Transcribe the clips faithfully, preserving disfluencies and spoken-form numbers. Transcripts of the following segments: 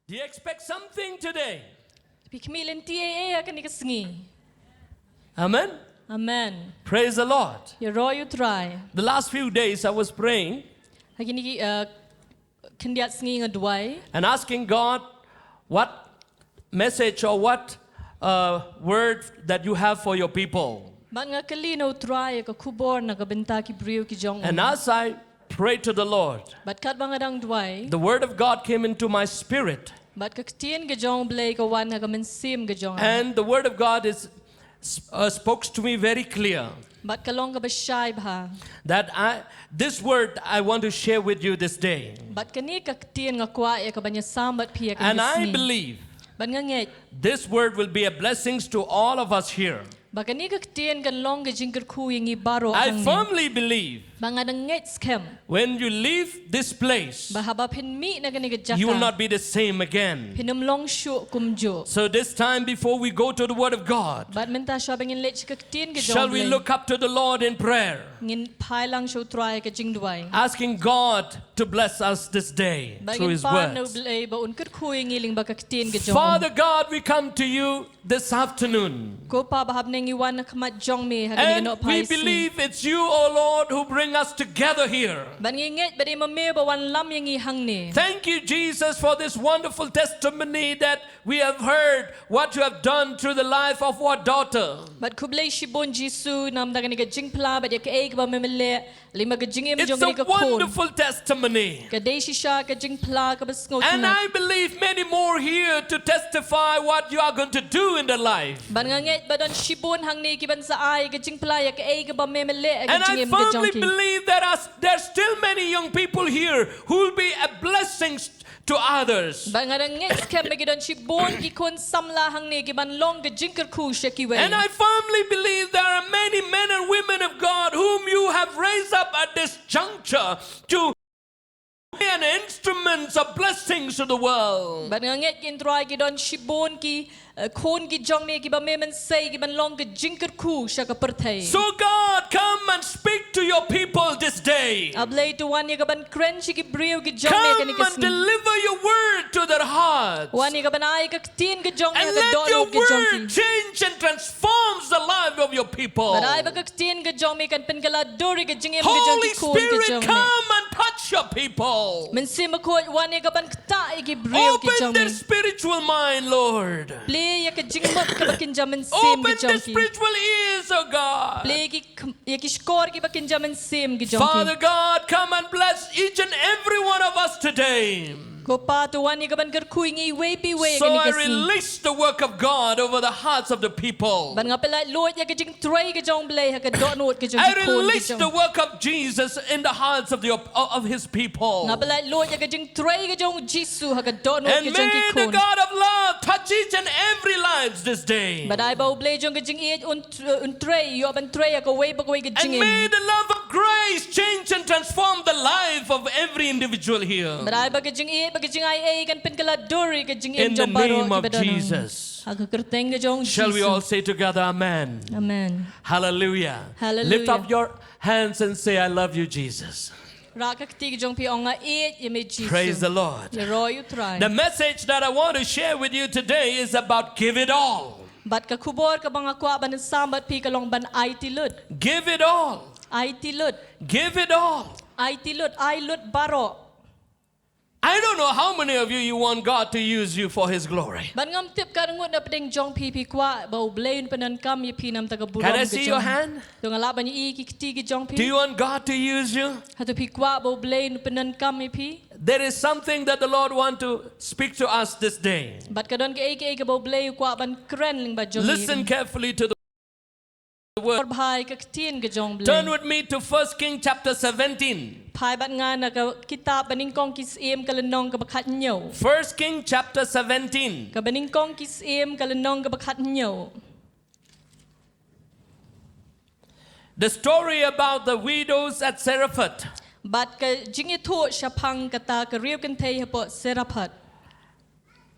Do you expect something today? Phi khmih lynti ei ei ha kane ka sngi? Amen. Amen. Praise the Lord. Ïaroh ïa U Trai. The last few days I was praying Ha kine ki, uh, khyndiat sngi nga duwai. and asking God what message or what uh, word that you have for your people. Bad nga kylli na U Trai ïa ka khubor na ka bynta ki briew ki jong u. And as I prayed to the Lord, Bad katba nga dang duwai, the word of God came into my spirit. Bad ka ktien ka jong U Blei ka wan ha ka mynsiem ka jong nga. And the word of God is uh, spoke to me very clear. Bad ka long kaba shai bha. That I, this word I want to share with you this day. Bad kane ka ktien nga kwah ïa ka ban ïasam bad phi ha kane ka sngi. And I believe Bad nga ngeit this word will be a blessing to all of us here. Ba kane ka ktien kan long ka jingkyrkhu ïa ngi baroh hangne. I firmly believe Ba nga dang ngeit skhem when you leave this place, ba haba phin mih na kane ka jaka, you will not be the same again. Phin ym long shuh kumjuh. So this time, before we go to the word of God, Bad mynta shuwa ba ngin leit sha ka ktien ka jong U Blei, shall we look up to the Lord in prayer, ngin phai lang sha U Trai ha ka jingduwai, asking God to bless us this day through His word. Ba ngin pan na U Blei ba un kyrkhu ïa ngi lyngba ka ktien ka jong u. Father God, we come to you this afternoon. Ko Pa, ba hangne ngi wan ha khmat jong me ha kane ka nohphai sngi. And we believe it's you, O Lord, who bring us together here. Bad ngi ngeit ba dei ma me ba wanlam ïa ngi hangne. Thank you, Jesus, for this wonderful testimony that we have heard what you have done through the life of our daughter. Bad khublei shibun Jisu namar kane ka jingphla bad ïa kaei kaba me me leh lyngba ka jingim jong kane ka khun. It's a wonderful testimony. Ka dei shisha ka jingphla kaba sngewtynnat. And I believe many more here to testify what you are going to do in their life. Bad nga ngeit ba don shibun hangne ki ban sa ai ka jingphla ïa kaei kaba me me leh ha ka jingim ka jong ki. And I firmly believe there are, there are still many young people here who will be a blessing to others. Bad nga dang ngeit skhem ba ki don shibun ki khun samla hangne ki ban long ka jingkyrkhu sha kiwei. And I firmly believe there are many men and women of God whom you have raised up at this juncture to be an instrument of blessings to the world. Bad nga ngeit, Kynrad, ki don shibun ki, eh, khun ki jong me kiba me mynsiem ki ban long ka jingkyrkhu sha ka pyrthei. So God, come and speak to your people this day. A Blei, to wan ïa ka ban kren sha ki briew ki jong me ha kane ka sngi. Come and deliver your word to their hearts. Wan ïa ka ban ai ka ktien ka jong me ha ka dohnud ka jong ki. And let your word change and transforms the life of your people. Bad ai ba ka ktien ka jong me kan pynkylla dur ïa ka jingim ka jong ki khun ki jong me. Holy Spirit, come and touch your people. Mynsiem Bakhuid, wan ïa ka ban ktah ïa ki briew ki jong me. Open their spiritual mind, Lord. Plie ïa ka jingmut kaba kynja mynsiem ka jong ki. Open their spiritual ears, oh God. Plie ïa ki khm-, ïa ki shkor kiba kynja mynsiem ki jong ki. Father God, come and bless each and every one of us today. Ko Pa, to wan ïa ka ban kyrkhu ïa ngi iwei pa iwei ha kane ka sngi. So I release the work of God over the hearts of the people. Bad nga pynlait luid ïa ka jingtrei ka jong U Blei ha ka dohnud ka jong ki khun ki jong me. I release the work of Jesus in the hearts of the, of his people. Nga pynlait luid ïa ka jingtrei ka jong U Jisu ha ka dohnud ka jong ki khun. And may the God of love touch each and every lives this day. Bad ai ba U Blei jong ka jingïeit un, un trei, ïoh ban trei ha kawei pa kawei ka jingim. And may the love of grace change and transform the life of every individual here. Bad ai ba ka jingïeit, ba ka jingaiei kan pynkylla dur ïa ka jingim jong baroh kiba don hangne. In the name of Jesus. Ha ka kyrteng ka jong U Jisu. Shall we all say together, Amen? Amen. Hallelujah. Hallelujah. Lift up your hands and say, "I love you, Jesus." Rah ka kti ka jong phi, ong, "Nga ïeit ïa me Jisu." Praise the Lord. Ïaroh ïa U Trai. The message that I want to share with you today is about give it all. Bad ka khubor kaba nga kwah ban sam bad phi ka long ban aiti lut. Give it all. Aiti lut. Give it all. Aiti lut, ai lut baroh. I don't know how many of you, you want God to use you for his glory. Bad ngam tip katno ngut na pdeng jong phi phi kwah ba U Blei un pyndonkam ïa phi namar ka burom ka jong u. Can I see your hand? To nga lah ban ïohi ki kti ki jong phi? Do you want God to use you? Hato phi kwah ba U Blei un pyndonkam ïa phi? There is something that the Lord want to speak to us this day. Bad ka don kaei kaei kaba U Blei u kwah ban kren lyngba jong ngi. Listen carefully to the word. Bha ïa ka ktien ka jong U Blei. Turn with me to First King chapter seventeen. Phai bad nga na ka kitab Banyngkong ki Syiem ka lynnong kaba khathynñiew. First King chapter seventeen. Ka Banyngkong ki Syiem ka lynnong kaba khathynñiew. The story about the widows at Zarephath. Bad ka jingïathuh shaphang kata ka riewkynthei hapoh Zarephath.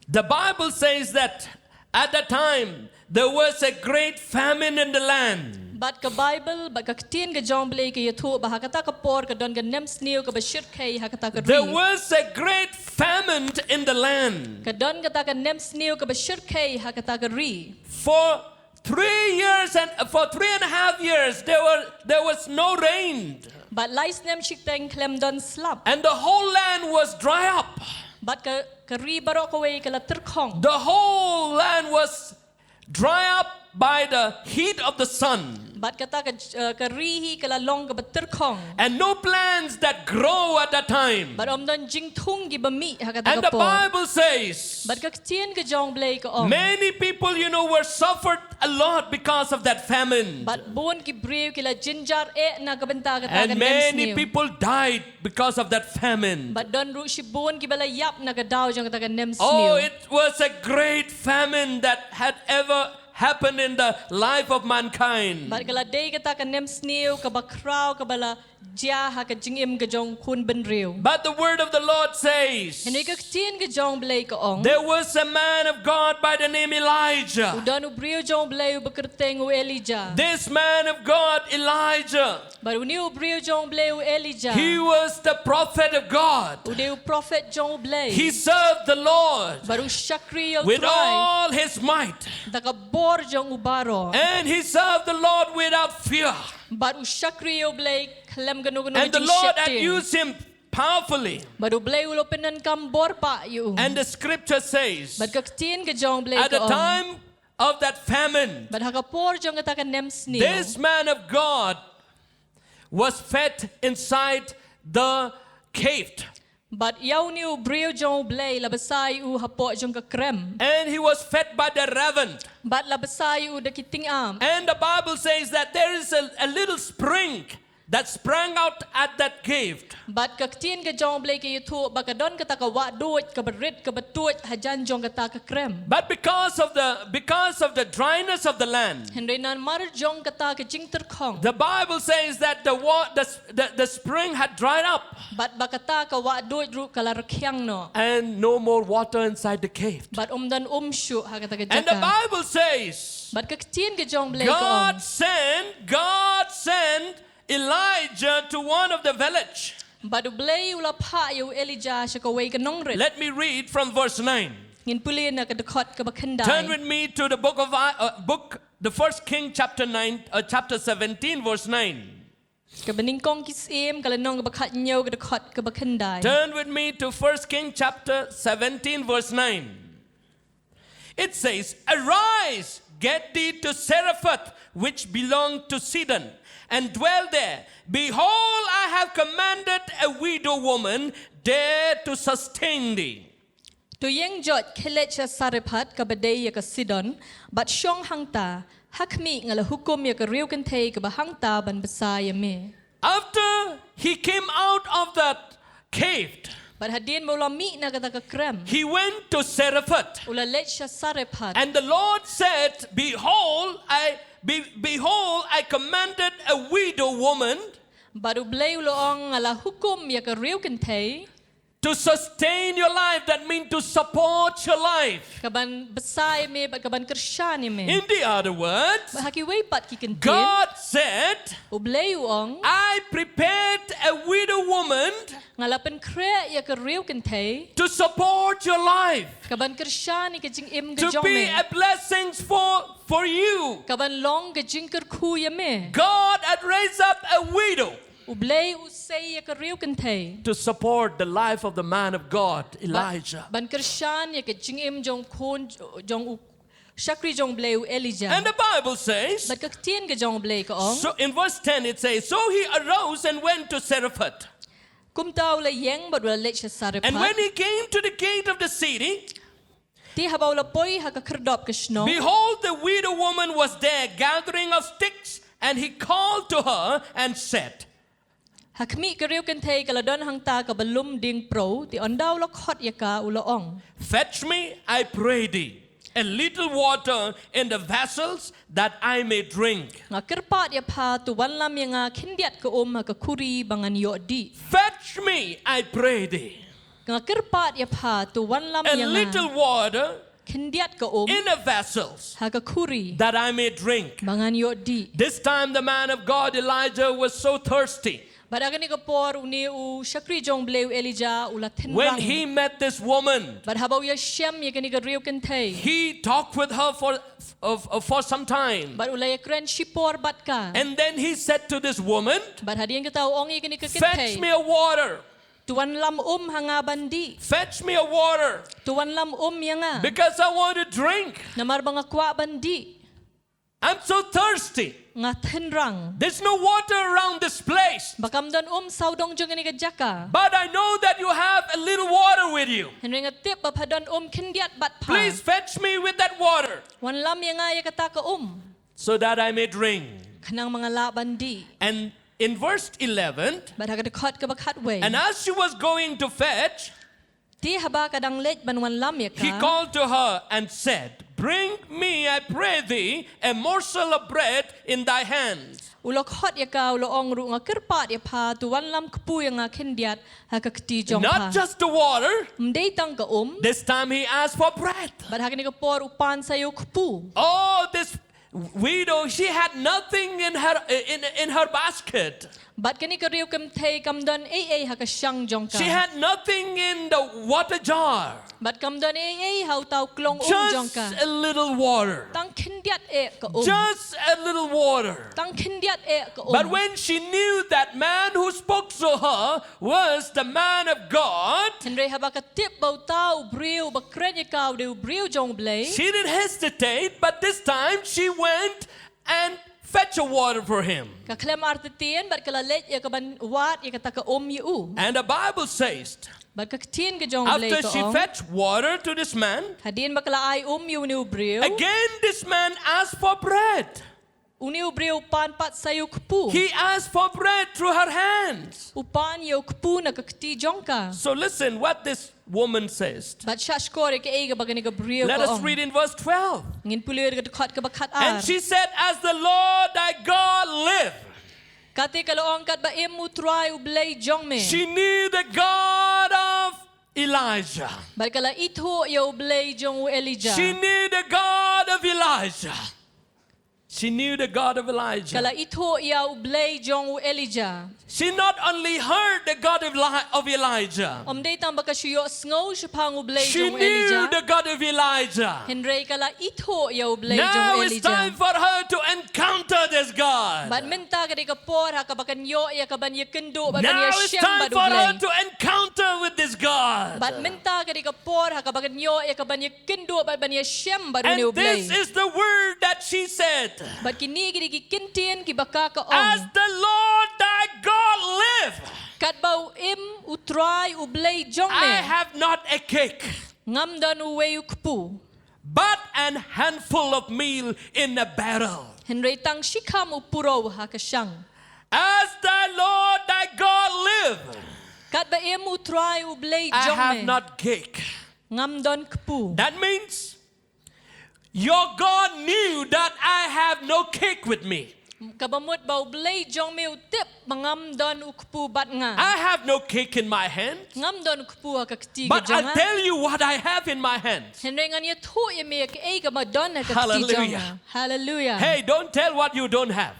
The Bible says that at that time there was a great famine in the land. Bad ka Bible, bad ka ktien ka jong U Blei ka ïathuh ba ha kata ka por ka don ka nemsniew kaba shyrkhei ha kata ka ri. There was a great famine in the land. Ka don kata ka nemsniew kaba shyrkhei ha kata ka ri. For three years and for three and a half years there were there was no rain. Bad lai snem shiteng khlem don slap. And the whole land was dry up. Bad ka, ka ri baroh kawei ka la tyrkhong. The whole land was dry up by the heat of the sun. Bad kata ka, uh, ka ri hi ka la long kaba tyrkhong. And no plants that grow at that time. Bad ym don jingthung kiba mih ha kata ka por. And the Bible says, bad ka ktien ka jong U Blei ka ong, many people, you know, were suffered a lot because of that famine. Bad bun ki briew ki la jynjar eh na ka bynta kata ka nemsniew. And many people died because of that famine. Bad don ruh shibun kiba la ïap na ka daw jong kata ka nemsniew. Oh, it was a great famine that had ever happened in the life of mankind. Bad ka la dei kata ka nemsniew kaba khraw kaba la jia ha ka jingim ka jong khun bynriew. But the word of the Lord says, hynrei ka ktien ka jong U Blei ka ong, there was a man of God by the name Elijah. U don u briew jong U Blei uba kyrteng u Elijah. This man of God, Elijah, bad une u briew jong U Blei u Elijah, he was the prophet of God. U dei u prophet jong U Blei. He served the Lord, bad u shakri ïa U Trai, with all his might. Da ka bor jong u baroh. And he served the Lord without fear. Bad u shakri ïa U Blei khlem kano kano ka jingsheptieng. And the Lord had used him powerfully. Bad U Blei u la pyndonkam bor pah ïa u. And the scripture says, bad ka ktien ka jong U Blei ka ong, at the time of that famine, bad ha ka por jong kata ka nemsniew, this man of God was fed inside the cave. Bad ïa une u briew jong U Blei la bsa ïa u hapoh jong ka krem. And he was fed by the raven. Bad la bsa ïa u da ki tyngab. And the Bible says that there is a, a little spring that sprang out at that cave. Bad ka ktien ka jong U Blei ka ïathuh ba ka don kata ka wahduid kaba rit kaba tuid hajan jong kata ka krem. But because of the because of the dryness of the land, hynrei namar jong kata ka jingtyrkhong, the Bible says that the wa- the, the, the spring had dried up. Bad ba kata ka wahduid ruh ka la rkhiang noh. And no more water inside the cave. Bad ym don um shuh ha kata ka jaka. And the Bible says, bad ka ktien ka jong U Blei ka ong, God sent, God sent Elijah to one of the village. Bad U Blei u la phah ïa u Elijah sha kawei ka nongrit. Let me read from verse nine. Ngin pule na ka dkhot kaba khyndai. Turn with me to the book of I- uh, book the first King chapter nine, uh, chapter seventeen, verse nine. Kaba nyngkong ki Syiem ka lynnong kaba khathynñiew ka dkhot kaba khyndai. Turn with me to first King chapter seventeen, verse nine. It says, "Arise, get thee to Zarephath, which belonged to Sidon, and dwell there. Behold, I have commanded a widow woman there to sustain thee." To ïeng jot, khie leit sha Zarephath kaba dei ïa ka Sidon, bad shong hangta, ha khmih nga la hukum ïa ka riewkynthei kaba hangta ban bsa ïa me. After he came out of that cave, bad hadien ba u la mih na kata ka krem, he went to Zarephath. U la leit sha Zarephath. And the Lord said, "Behold, I be, behold, I commanded a widow woman." Bad U Blei u la ong, nga la hukum ïa ka riewkynthei. To sustain your life, that means to support your life. Kaban bsa ïa me, bad kaban kyrshan ïa me. In the other words, bad ha kiwei pat ki kyntien, God said, U Blei u ong, "I prepared a widow woman." Nga la pynkhreh ïa ka riewkynthei. To support your life. Kaban kyrshan ïa ka jingim ka jong me. To be a blessing for, for you. Kaban long ka jingkyrkhu ïa me. God had raised up a widow. U Blei u sei ïa ka riewkynthei. To support the life of the man of God, Elijah. Ban, ban kyrshan ïa ka jingim jong khun jong u shakri jong U Blei u Elijah. And the Bible says, bad ka ktien ka jong U Blei ka ong. So in verse ten it says, "So he arose and went to Zarephath." Kumta u la ïeng bad u la leit sha Zarephath. And when he came to the gate of the city, te haba u la poi ha ka khyrdop ka shnong, behold, the widow woman was there gathering of sticks, and he called to her and said, ha khmih ka riewkynthei ka la don hangta kaba lum dieng preu, te ynda u la khot ïa ka u la ong, "Fetch me, I pray thee, a little water in the vessels that I may drink." Nga kyrpad ïa pha, to wanlam ïa nga khyndiat ka um ha ka khuri ba ngan ïoh dih. "Fetch me, I pray thee, nga kyrpad ïa pha, to wanlam ïa nga, a little water khyndiat ka um in a vessels ha ka khuri, that I may drink. Ba ngan ïoh dih. This time the man of God Elijah was so thirsty. Bad ha kane ka por une u shakri jong Blei u Elijah u la thin rang. When he met this woman, bad haba u ïashem ïa kane ka riewkynthei, he talked with her for, uh, uh, for some time. Bad u la ïakren shipor bad ka. And then he said to this woman, bad hadien kata u ong ïa kane ka kynthei, "Fetch me a water. To wanlam um ha nga ban dih. Fetch me a water. To wanlam um ïa nga. Because I want to drink. Namar ba nga kwah ban dih. I'm so thirsty. Nga thin rang. There's no water around this place. Ba kam don um sawdong jong kane ka jaka. But I know that you have a little water with you. Hynrei nga tip ba pha don um khyndiat bad pha. Please fetch me with that water. Wanlam ïa nga ïa kata ka um. So that I may drink." Khnang ba nga lah ban dih. And in verse eleven, bad ha ka dkhot kaba khatwei. And as she was going to fetch, te haba ka dang leit ban wanlam ïa ka, he called to her and said, "Bring me, I pray thee, a morsel of bread in thy hands." U la khot ïa ka, u la ong ruh, "Nga kyrpad ïa pha, to wanlam kpu ïa nga khyndiat ha ka kti jong pha." Not just the water. Ym dei tang ka um. This time he asked for bread. Bad ha kane ka por u pan sa ïa u kpu. Oh, this widow, she had nothing in her, in, in her basket. Bad kane ka riewkynthei kam don ei ei ha ka shang jong ka. She had nothing in the water jar. Bad kam don ei ei ha uta u klong um jong ka. Just a little water. Tang khyndiat eh ka um. Just a little water. Tang khyndiat eh ka um. But when she knew that man who spoke to her was the man of God, hynrei haba ka tip ba uta u briew ba kren ïa ka u dei u briew jong U Blei, she didn't hesitate, but this time she went and fetch a water for him. Ka khlem artatien bad ka la leit ïa ka ban wad ïa kata ka um ïa u. And the Bible says, bad ka ktien ka jong U Blei ka ong, after she fetched water to this man, hadien ba ka la ai um ïa une u briew, again this man asked for bread. Une u briew u pan pat sa ïa u kpu. He asked for bread through her hands. U pan ïa u kpu na ka kti jong ka. So listen what this woman says. Bad shah shkor ïa kaei kaba kane ka briew ka ong. Let us read in verse twelve. Ngin pule ïa ka dkhot kaba khatar. And she said, "As the Lord thy God live." Kata ka la ong, "Katba im U Trai U Blei jong me." She knew the God of Elijah. Bad ka la ithuh ïa U Blei jong u Elijah. She knew the God of Elijah. She knew the God of Elijah. Ka la ithuh ïa U Blei jong u Elijah. She not only heard the God of, Eli- of Elijah. Ym dei tang ba ka shu ïohsngew shaphang U Blei jong u Elijah. She knew the God of Elijah. Hynrei ka la ithuh ïa U Blei jong u Elijah. Now it's time for her to encounter this God. Bad mynta ka dei ka por ha kaba kan ïoh ïa ka ban ïakynduh bad ban ïashem bad U Blei. Now it's time for her to encounter with this God. Bad mynta ka dei ka por ha kaba kan ïoh ïa ka ban ïakynduh bad ban ïashem bad une U Blei. And this is the word that she said. Bad kine ki dei ki ktien kiba ka ka ong. As the Lord thy God live, katba im U Trai U Blei jong me, I have not a cake, ngam don uwei u kpu, but an handful of meal in a barrel. Hynrei tang shikham u purow ha ka shang. As the Lord thy God live, katba im U Trai U Blei jong me, I have not cake, ngam don kpu. That means your God knew that I have no cake with me. Kaba mut ba U Blei jong me u tip ba ngam don u kpu bad nga. I have no cake in my hand. Ngam don u kpu ha ka kti ka jong nga. But I'll tell you what I have in my hand. Hynrei ngan ïathuh ïa me kaei kaba don ha ka kti jong nga. Hallelujah. Hallelujah. Hey, don't tell what you don't have.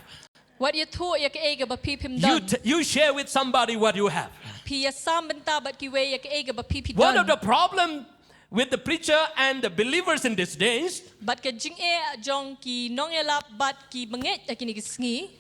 Wat ïathuh ïa kaei kaba phi phim don. You, t- you share with somebody what you have. Phi ïasam bynta bad kiwei ïa kaei kaba phi phi don. One of the problem with the preacher and the believers in these days, bad ka jingeh jong ki nongïalap bad ki bangeit ha kine ki sngi,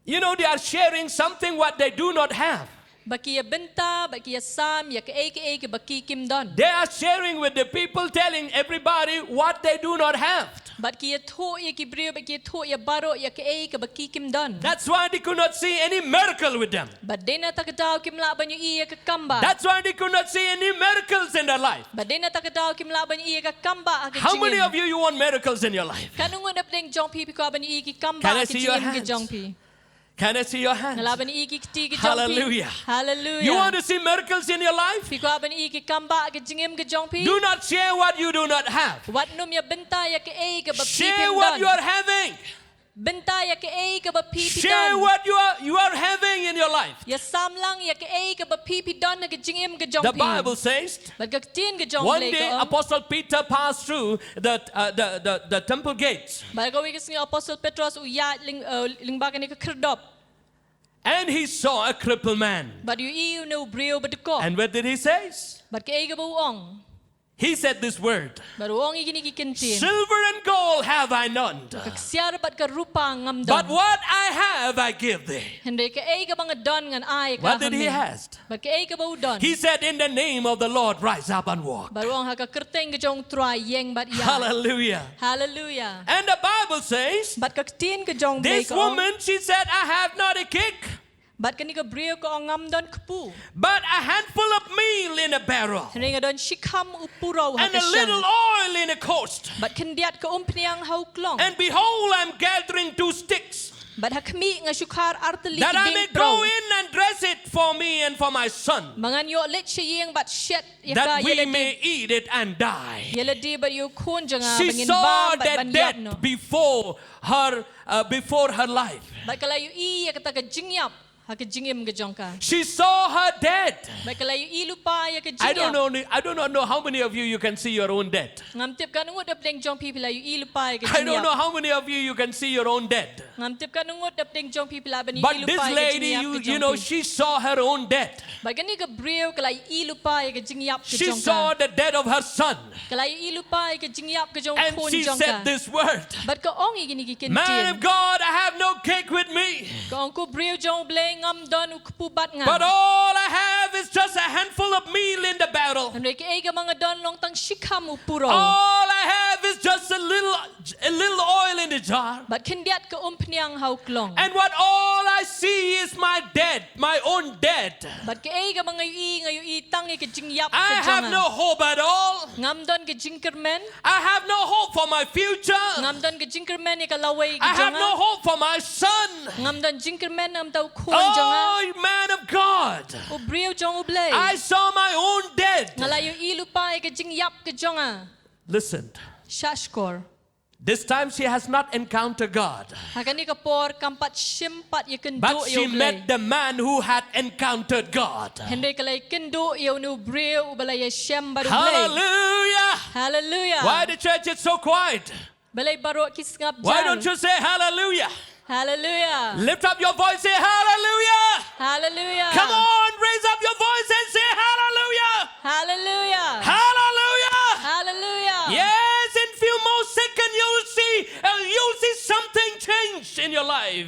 you know, they are sharing something what they do not have. Ba ki ïa bynta, ba ki ïasam ïa kaei kaei kaba ki kim don. They are sharing with the people, telling everybody what they do not have. Bad ki ïathuh ïa ki briew, bad ki ïathuh ïa baroh ïa kaei kaba ki kim don. That's why they could not see any miracle with them. Bad dei na kata ka daw kim lah ban ïohi ïa ka kam bah. That's why they could not see any miracles in their life. Bad dei na kata ka daw kim lah ban ïohi ïa ka kam bah ha ka jingim. How many of you, you want miracles in your life? Katno ngut na pdeng jong phi phi kwah ban ïohi ki kam bah ha ka jingim ka jong phi? Can I see your hands? Can I see your hands? Nga lah ban ïohi ki kti ki jong phi. Hallelujah. Hallelujah. You want to see miracles in your life? Phi kwah ban ïohi ki kam bah ha ka jingim ka jong phi? Do not share what you do not have. Wat nym ïa bynta ïa kaei kaba phi phim don. Share what you are having. Bynta ïa kaei kaba phi phi Share don. What you are, you are having in your life. Ïasamlang ïa kaei kaba phi phi don ha ka jingim ka jong The phi. Bible says, Bad ka ktien ka jong U one Blei day ka ong. Apostle Peter passed through the, uh, the, the, the temple gates. Bad kawei ka sngi u Apostol Petros u ïaid lyng, uh, lyngba kane ka khyrdop. And he saw a crippled man. Bad u ïohi une u briew ba dkoh. And what did he say? Bad kaei kaba u ong. He said this word. Bad u ong ïa kine ki kyntien. Silver and gold have I none. Ka ksiar bad ka rupa ngam don. But what I have I give thee. Hynrei kaei kaba nga don ngan ai ïa ka What did he hangne. Ask? Bad kaei kaba u don. He said, "In the name of the Lord, rise up and walk." Bad u ong ha ka kyrteng ka jong u Trai ïeng bad ïaid. Hallelujah. Hallelujah. And the Bible says, Bad ka ktien ka jong U Blei this ka ong. Woman, she said, "I have not a cake." Bad kane ka briew ka ong ngam don kpu. But a handful of meal in a barrel. Hynrei nga don shikham u purau ha And ka a little shang. Oil in a coast. Bad khyndiat ka umphniang ha u klong. And behold, I'm gathering two sticks. Bad ha khmih nga shu khar artylli That I ki may dieng go purau. In and dress it for me and for my son. Ba ngan ïoh leit sha ïing bad shet ïa ka That ïa we lade. May eat it and die. Ïa lade bad ïa u khun jong nga She ba ngin saw bam bad the ban ïap noh. Death before her, uh, before her life. Bad ka la ïohi ïa kata ka jingïap ha ka jingim ka jong ka. She saw her death. Bad ka la ïohi lypa ïa ka I don't jingïap. Know, I don't know how many of you you can see your own death. Ngam tip katno ngut hapdeng jong phi phi la ïohi lypa ïa ka I don't know jingïap. How many of you you can see your own death. Ngam tip katno ngut hapdeng jong phi phi la ban ïohi But this lypa ïa ka lady, jingïap you, ka you jong know, phi. She saw her own death. Bad kane ka briew ka la ïohi lypa ïa ka jingïap ka She jong ka. Saw the death of her son. Ka la ïohi lypa ïa ka jingïap ka jong u khun jong ka. And she said this word. Bad ka ong ïa kine ki kyntien. Man of God, I have no cake with me. Ka ong, ko briew jong U Blei, ngam don u kpu bad nga. But all I have is just a handful of meal in the barrel. Hynrei kaei kaba nga don long tang shikham u purau. All I have is just a little, a little oil in the jar. Bad khyndiat ka umphniang ha u klong. And what all I see is my death, my own death. Bad kaei kaba nga ïohi, nga ïohi tang ïa ka jingïap ka jong nga. I have no hope at all. Ngam don ka jingkyrmen. I have no hope for my future. Ngam don ka jingkyrmen ïa ka lawei ka jong nga. I have no hope for my son. Ngam don jingkyrmen namar u khun jong nga. Oh, man of God. U briew jong U Blei. I saw my own death. Nga la ïohi lypa ïa ka jingïap ka jong nga. Listen. Shah shkor. This time she has not encountered God. Ha kane ka por kam pat shim pat ïakynduh ïa U Blei. But she met the man who had encountered God. Hynrei ka la ïakynduh ïa une u briew uba la ïashem bad U Blei. Hallelujah. Hallelujah. Why the church is so quiet? Balei baroh ki sngap jar? Why don't you say hallelujah? Hallelujah. Lift up your voice, say hallelujah. Hallelujah. Come on, raise up your voice and say hallelujah. Hallelujah. Hallelujah. Hallelujah. Yes, in few more seconds you'll see, uh, you'll see something change in your life.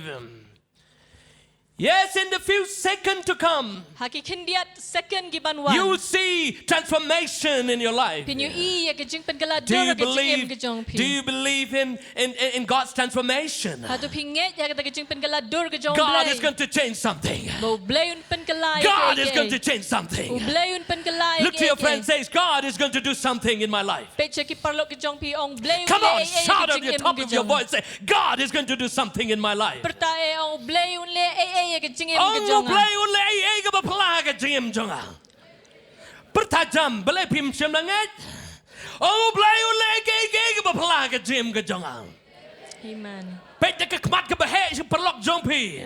Yes, in the few seconds to come, ha ki khyndiat second ki ban wan, you will see transformation in your life. Phin ïohi ïa ka jingpynkylla dur ha ka jingim ka jong phi. Do you believe in, in, in God's transformation? Hato phi ngeit ïa kata ka jingpynkylla dur ka jong U Blei? God is going to change something. Ba U Blei un pynkylla ïa kaei kaei. God is going to change something. U Blei un pynkylla ïa kaei kaei. Look to your friend, says, "God is going to do something in my life." Peit sha ki paralok ka jong phi, ong, U Blei un leh ei ei ha ka jingim ka jong nga. Come on, shout out at the top of your voice, say, "God is going to do something in my life." Pyrta ei, ong, U Blei un leh ei ei ha ka jingim ka jong nga. Ong, U Blei un leh ei ei kaba phylla ha ka jingim jong nga. Pyrta jam, balei phim shym la ngeit? Ong, U Blei un leh ei ei kaba phylla ha ka jingim ka jong nga. Amen. Peit da ka khmat kaba heh sha ki paralok jong phi.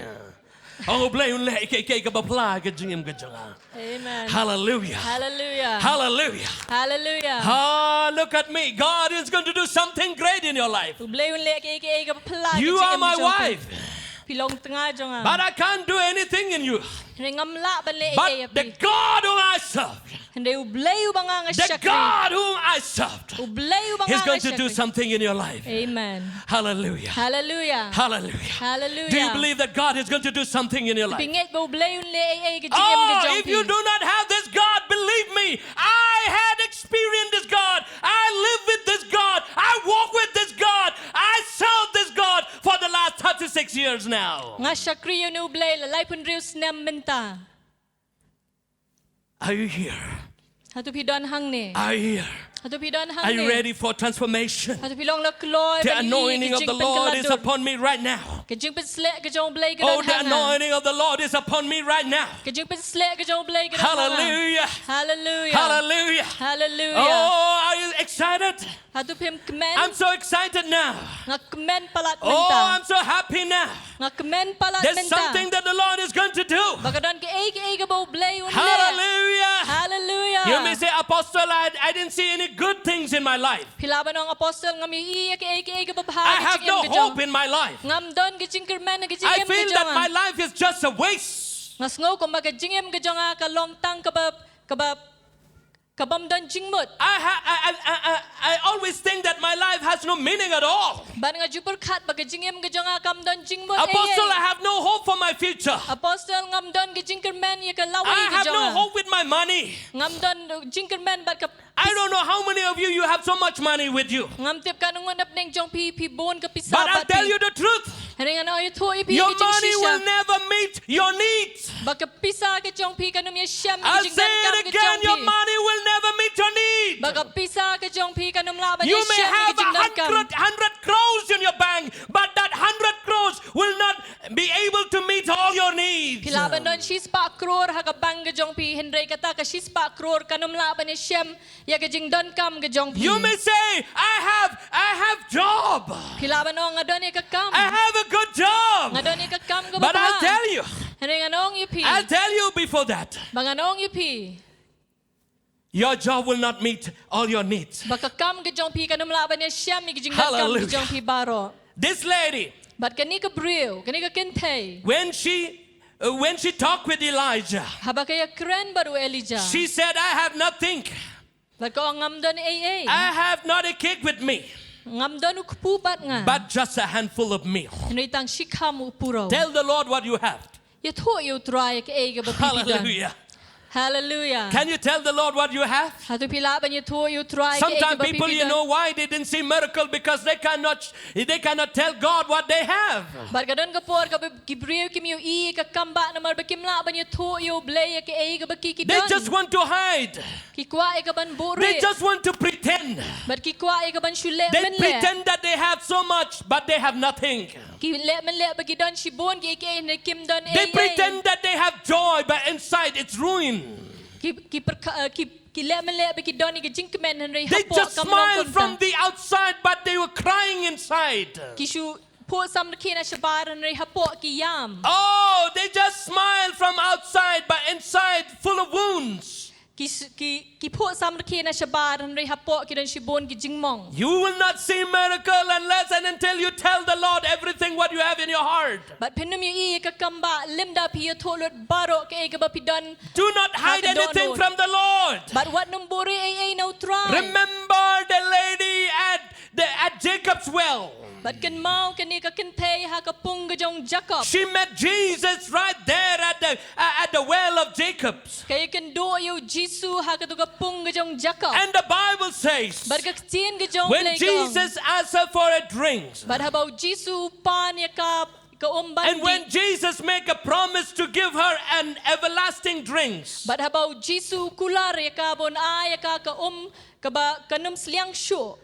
Ong, U Blei un leh ei ei kaba phylla ha ka jingim ka jong nga. Amen. Hallelujah. Hallelujah. Hallelujah. Hallelujah. Ah, look at me. God is going to do something great in your life. U Blei un leh ei ei kaba phylla ha ka jingim ka jong phi. You are my wife. Phi long tnga jong nga. But I can't do anything in you. Hynrei ngam lah ban leh ei ei ïa phi. But the God whom I serve, hynrei U Blei uba nga nga shakri. The God whom I serve, U Blei uba nga nga shakri. He's going to do something in your life. Amen. Hallelujah. Hallelujah. Hallelujah. Hallelujah. Do you believe that God is going to do something in your life? Phi ngeit ba U Blei un leh ei ei ha ka jingim ka jong phi? Oh, if you do not have this God, believe me, I had experienced this God. I live with this God. I walk with this God. I serve this God for the last thirty-six years now. Nga shakri ïa une U Blei la laiphew hynriew snem mynta. Are you here? Hato phi don hangne? Are you here? Hato phi don hangne? Are you ready for transformation? Hato phi long la kloi? The anointing of the Lord is upon me right now. Ka jingpynsleh ka jong U Blei ka don hangne. Oh, the anointing of the Lord is upon me right now. Ka jingpynsleh ka jong U Blei ka don hangne. Hallelujah. Hallelujah. Hallelujah. Hallelujah. Oh, are you excited? Hato phim kmen? I'm so excited now. Nga kmen palat mynta. Oh, I'm so happy now. Nga kmen palat mynta. There's something that the Lord is going to do. Ba ka don kaei kaei kaba U Blei un leh. Hallelujah. Hallelujah. You may say, Apostle, I, I didn't see any good things in my life. Phi lah ban ong, Apostle, ngam ïohi ïa kaei kaei kaba bha ha ka jingim ka jong nga. I have no hope in my life. Ngam don ka jingkyrmen ha ka jingim ka jong nga. I feel that my life is just a waste. Nga sngew kumba ka jingim ka jong nga ka long tang kaba, kaba, ka bym don jingmut. I, ha, I, I, I, I, I always think that my life has no meaning at all. Bad nga ju pyrkhat ba ka jingim ka jong nga kam don jingmut ei ei. Apostle, I have no hope for my future. Apostle, ngam don ka jingkyrmen ïa ka lawei ka jong nga. I have no hope with my money. Ngam don jingkyrmen bad ka I don't know how many of you, you have so much money with you. Ngam tip katno ngut napdeng jong phi phi bun ka pisa bad phi. But I'll tell you the truth. Hynrei ngan ïathuh ïa phi ka jingshisha. Your money will never meet your needs. Ba ka pisa ka jong phi kan ym ïashem ïa ka jingdonkam ka jong phi. I'll say it again, your money will never meet your need. Ba ka pisa ka jong phi kan ym lah ban ïashem ïa ka jingdonkam. You may have a hundred, hundred crores in your bank, but that hundred crores will not be able to meet all your needs. Phi lah ban don shispah crore ha ka bank ka jong phi, hynrei kata ka shispah crore kan ym lah ban ïashem ïa ka jingdonkam ka jong phi. You may say, I have, I have job. Phi lah ban ong nga don ïa ka kam. I have a good job. Nga don ïa ka kam kaba bha. But I'll tell you. Hynrei ngan ong ïa phi. I'll tell you before that. Ba ngan ong ïa phi. Your job will not meet all your needs. Ba ka kam ka jong phi kan ym lah ban ïashem ïa ka jingdonkam ka jong phi baroh. Hallelujah. This lady, bad kane ka briew, kane ka kynthei, when she, uh, when she talked with Elijah, haba ka ïakren bad u Elijah, she said, I have nothing. Bad ka ong ngam don ei ei. I have not a cake with me. Ngam don u kpu bad nga. But just a handful of meal. Hynrei tang shikham u puro. Tell the Lord what you have. Ïathuh ïa U Trai ïa kaei kaba phi don. Hallelujah. Hallelujah. Can you tell the Lord what you have? Hato phi lah ban ïathuh ïa U Trai ïa kaei kaba phi don? Sometimes people, you know why they didn't see miracle? Because they cannot, they cannot tell God what they have. Bad ka don ka por kaba ki briew kim ïohi ïa ka kam ba namar ba kim lah ban ïathuh ïa U Blei ïa kaei kaba ki, ki don. They just want to hide. Ki kwah ïa ka ban buhrieh. They just want to pretend. Bad ki kwah ïa ka ban shu leh mynleh. They pretend that they have so much, but they have nothing. Ki leh mynleh ba ki don shibun kiei kiei hynrei kim don ei ei. They pretend that they have joy, but inside it's ruin. Ki, ki pyrkha-, eh, ki, ki leh mynleh ba ki don ïa ka jingkmen hynrei hapoh kam long kumta. They just smile from the outside, but they were crying inside. Ki shu phuh samrkhie na shabar hynrei hapoh ki ïam. Oh, they just smile from outside, but inside full of wounds. Ki s-, ki, ki phuh samrkhie na shabar hynrei hapoh ki don shibun ki jingmong. You will not see miracle unless and until you tell the Lord everything what you have in your heart. Bad phin ym ïohi ïa ka kam ba lymda phi ïathuh lut baroh kaei kaba phi don ha ka dohnud. Do not hide anything from the Lord. Bad wat nym buhrieh ei ei na U Trai. Remember the lady at the, at Jacob's well. Bad kynmaw kane ka kynthei ha ka pung ka jong Jakob. She met Jesus right there at the, uh, at the well of Jacob. Ka ïakynduh ïa U Jisu ha katu ka pung ka jong Jakob. And the Bible says, bad ka ktien ka jong U Blei ka ong, when Jesus asked her for a drink, bad haba U Jisu u pan ïa ka, ka um ban dih. And when Jesus make a promise to give her an everlasting drink. Bad haba U Jisu u kular ïa ka ban ai ïa ka ka um kaba kan ym sliang shuh.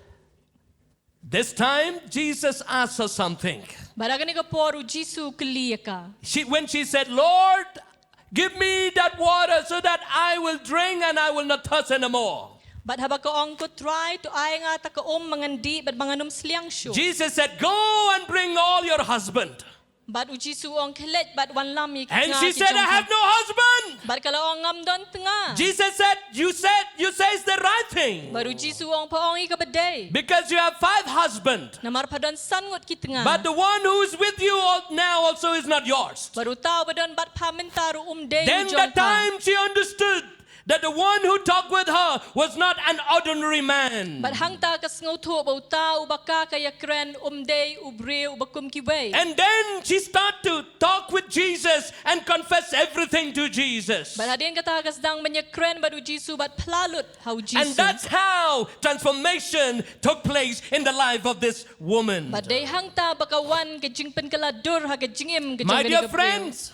This time, Jesus asked her something. Bad ha kane ka por U Jisu u kylli ïa ka. She, when she said, "Lord, give me that water so that I will drink and I will not thirst anymore." Bad haba ka ong, "Ko Trai, to ai nga ta ka um ba ngan dih bad ba ngan ym sliang shuh." Jesus said, "Go and bring all your husband." Bad U Jisu u ong, "Khie leit bad wanlam ïa ki tnga ki jong phi." And she said, "I have no husband." Bad ka la ong, "Ngam don tnga." Jesus said, "You said, you says the right thing." Bad U Jisu u ong, "Pha ong ïa kaba dei." Because you have five husband. Namar pha don san ngut ki tnga. But the one who is with you al-, now also is not yours. Bad uta uba don bad pha mynta ruh um dei u jong pha. Then that time she understood that the one who talked with her was not an ordinary man. Bad hangta ka sngewthuh ba uta uba ka ka ïakren um dei u briew uba kum kiwei. And then she start to talk with Jesus and confess everything to Jesus. Bad hadien kata ka sdang ban ïakren bad U Jisu bad phla lut ha U Jisu. And that's how transformation took place in the life of this woman. Bad dei hangta ba ka wan ka jingpynkylla dur ha ka jingim ka jong kane ka briew. My dear friends,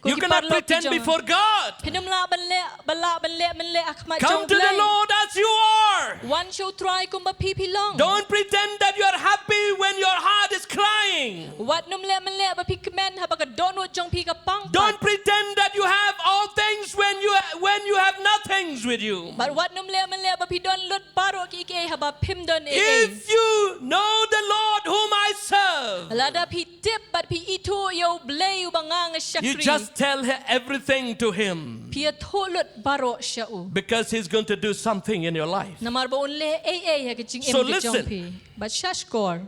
you cannot pretend before God. Ko ki paralok ki jong nga. Phin ym lah ban leh, ba lah ban leh mynleh ha khmat jong U Blei. Come to the Lord as you are. Wan sha U Trai kumba phi phi long. Don't pretend that you are happy when your heart is crying. Wat nym leh mynleh ba phi kmen haba ka dohnud jong phi ka pang pat. Don't pretend that you have all things when you when you have nothings with you. Bad wat nym leh mynleh ba phi don lut baroh kiei kiei haba phim don ei ei. If you know the Lord whom I serve, Lada phi tip bad phi ithuh ïa U Blei uba nga nga you shakri. Just tell her everything to him Phi ïathuh lut baroh sha u. Because he's going to do something in your life. Namar ba un leh ei ei ha ka jingim So ka jong listen. Phi. Bad sha shkor.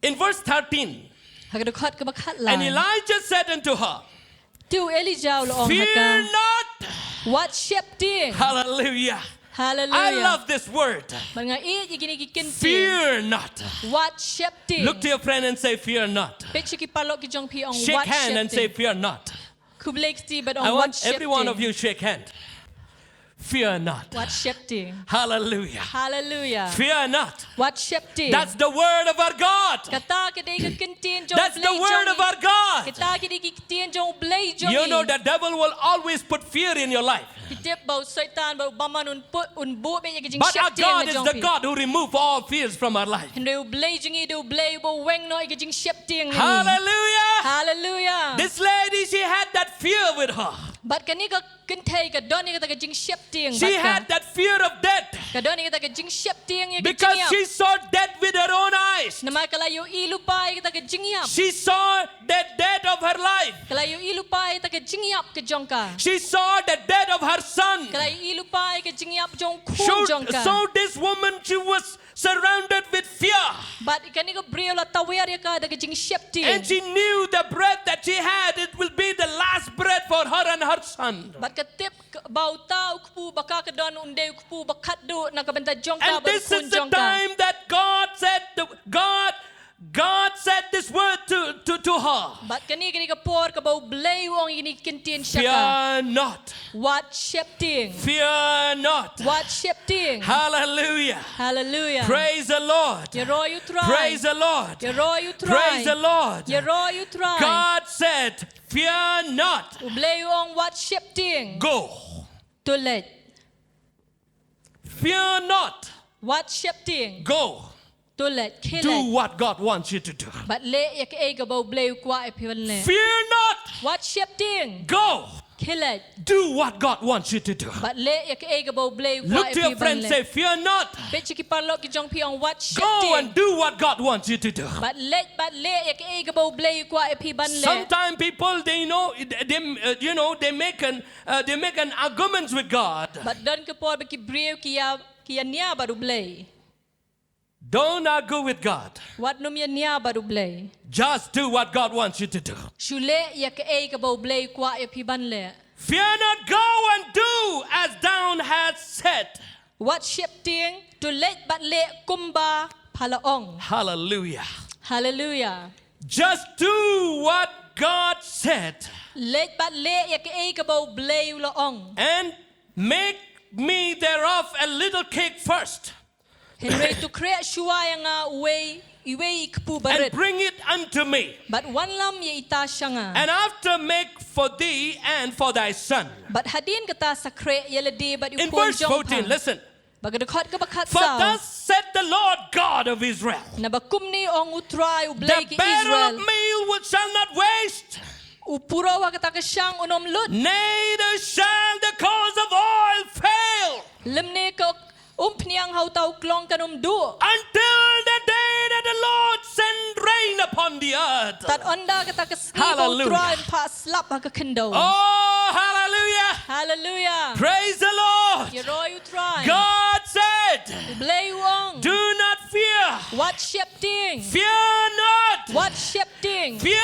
In verse thirteen, Ha ka dkhot kaba khat and lai. Elijah said unto her, Te u Elijah u la ong ha Fear ka. Not. Wat sheptieng. Hallelujah. Hallelujah. I love this word. Bad nga ïeit ïa kine ki kyntien. Fear not. Wat sheptieng. Look to your friend and say, "Fear not." Peit sha ki paralok ki jong phi, ong Shake wat hand and say, sheptieng. "Fear not." Khublei kti bad I ong want wat every one of sheptieng. You shake hand. Fear not. Wat sheptieng. Hallelujah. Hallelujah. Fear not. Wat sheptieng. That's the word of our God. Kata ka dei ka kyntien jong That's the Blei word jong of our God. Kata ka dei ka kyntien jong Blei jong You know, i. The devil will always put fear in your life. Ki tip ba u Soitan ba u bymman un put un buh beit ïa ka But our jingsheptieng God na is jong the phi. God who remove all fears from our life. Hynrei u Blei jong i dei u Blei uba weng noh ïa ka jingsheptieng na i. Hallelujah. Hallelujah. This lady, she had that fear with her. Bad kane ka kynthei ka don ïa kata ka jingsheptieng. She Bad ka. Had that fear of death. Ka don ïa kata ka jingsheptieng ïa ka Because jingïap. She saw death with her own eyes. Namar ka la ïohi lypa ïa kata ka jingïap. She saw the death of her life. Ka la ïohi lypa ïa kata ka jingïap ka jong ka. She saw the death of her son. Ka la ïohi lypa ïa ka jingïap jong u So, khun jong ka. So this woman, she was surrounded with fear. Bad kane ka briew la tawiar ïa ka da ka jingsheptieng. And she knew the breath that she had, it will be the last breath for her and her son. Bad ka tip ba uta u kpu ba ka ka don un dei u kpu ba khatduh na ka bynta jong ka bad u khun jong ka. And this is the time that God said, the, God God said this word to, to, to her. Bad kane ka dei ka por kaba u Blei u ong ïa kine ki kyntien sha ka. Fear not. Wat sheptieng. Fear not. Wat sheptieng. Hallelujah. Hallelujah. Praise the Lord. Ïaroh ïa u Trai. Praise the Lord. Ïaroh ïa u Trai. Praise the Lord. Ïaroh ïa u Trai. God said, "Fear not." U Blei u ong wat sheptieng. Go. To leit. Fear not. Wat sheptieng. Go. To leit, khie leit. Do what God wants you to do. Bad leh ïa kaei kaba u Blei u kwah ïa phi ban leh. Fear not. Wat sheptieng. Go. Khie leit. Do what God wants you to do. Bad leh ïa kaei kaba u Blei u kwah ïa phi ban leh. Look to your friend, say, "Fear not." Peit sha ki paralok ki jong phi, ong wat sheptieng. Go and do what God wants you to do. Bad leit bad leh ïa kaei kaba u Blei u kwah ïa phi ban leh. Sometimes people, they know, they, uh, you know, they make an, uh, they make an arguments with God. Bad don ka por ba ki briew ki ïa, ki ïa nia bad u Blei. Don't argue with God. Wat nym ïa nia bad u Blei. Just do what God wants you to do. Shu leh ïa kaei kaba u Blei u kwah ïa phi ban leh. Fear not, go and do as thou hast said. Wat sheptieng, to leit bad leh kumba pha la ong. Hallelujah. Hallelujah. Just do what God said. Leit bad leh ïa kaei kaba u Blei u la ong. And make me thereof a little cake first. Hynrei to khreh shuwa ïa nga uwei, iwei i kpu barit. And bring it unto me. Bad wanlam ïa ita sha nga. And after make for thee and for thy son. Bad hadien kata sa khreh ïa lade bad ïa u khun jong pha. In verse fourteen, listen. Bad ka dkhot kaba khatsaw. For thus said the Lord God of Israel. Naba kumne ong u Trai u Blei ki Israel. The barrel of meal which shall not waste. U puro ha kata ka shang un ym lut. Neither shall the cauls of oil fail. Lymne ka umphniang ha uta u klong kan ym duh. Until the day that the Lord send rain upon the earth. Tad ynda kata ka sngi ba u Trai un phah slap ha ka khyndew. Oh, hallelujah. Hallelujah. Praise the Lord. Ïaroh ïa u Trai. God said, U Blei u ong. Do not fear. Wat sheptieng. Fear not. Wat sheptieng. Fear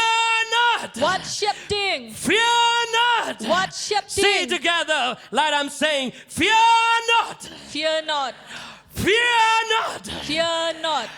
not. Wat sheptieng. Fear not. Wat sheptieng. Say it together, like I'm saying, "Fear not." Fear not. Fear not. Fear not.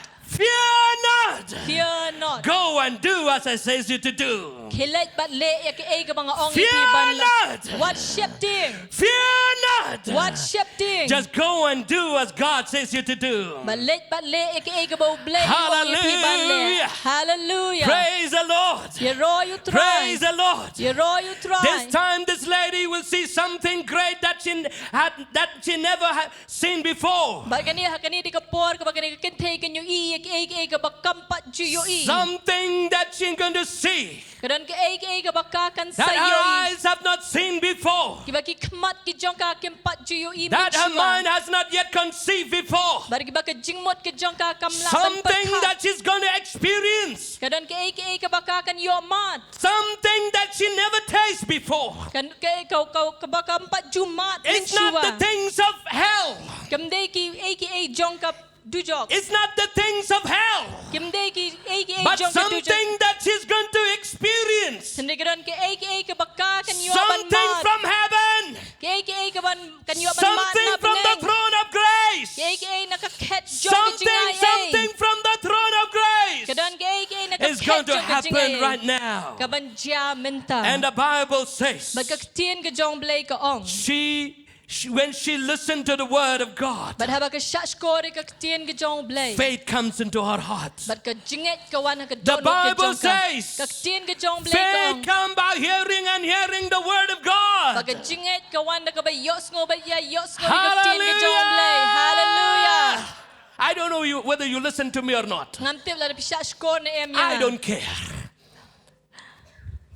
Fear not. Fear not. Go and do as I says you to do. Khie leit bad leh ïa kaei kaba nga ong ïa phi ban leh. Fear not. Wat sheptieng. Fear not. Wat sheptieng. Just go and do as God says you to do. Bad leit bad leh ïa kaei kaba U Blei u ong ïa phi ban leh. Hallelujah. Hallelujah. Praise the Lord. Ïaroh ïa U Trai. Praise the Lord. Ïaroh ïa U Trai. This time this lady will see something great that she had, that she never had seen before. Bad kane ha kane ka dei ka por kaba kane ka kynthei kan ïohi ïa kaei kaei kaba kam pat ju ïohi. Something that she's going to see. Ka don kaei kaei kaba ka kan sa ïohi. That her eyes have not seen before. Kiba ki khmat ki jong ka kim pat ju ïohi mynshuwa. That her mind has not yet conceived before. Bad kiba ka jingmut ka jong ka kam lah ban pyrkhat. Something that she's going to experience. Ka don kaei kaei kaba ka kan ïohmad. Something that she never tasted before. Kan, ka, ka, ka, kaba kam pat ju mad mynshuwa. It's not the things of hell. Kam dei kiei kiei jong ka dujok. It's not the things of hell. Kam dei kiei kiei jong ka dujok. But something that she's going to experience. Hynrei ka don kaei kaei kaba ka kan ïoh ban mad. Something from heaven. Kaei kaei kaban kan ïoh ban mad na bneng. Something from the throne of grace. Kaei kaei na ka khet jong ka jingaiei. Something, something from the throne of grace. Ka don kaei kaei na ka khet jong ka jingaiei. Is going to happen right now. Kaban jia mynta. And the Bible says, bad ka ktien ka jong U Blei ka ong. She, she, when she listened to the word of God, bad haba ka shah shkor ïa ka ktien ka jong U Blei. Faith comes into her heart. Bad ka jingngeit ka wan ha ka dohnud ka jong ka. The Bible says, ka ktien ka jong U Blei ka ong. Faith come by hearing and hearing the word of God. Bad ka jingngeit ka wan da kaba ïohsngew bad ïa ïohsngew ïa ka ktien ka jong U Blei. Hallelujah. Hallelujah. I don't know you, whether you listen to me or not. Ngam tip lada phi shah shkor ne em ïa nga. I don't care.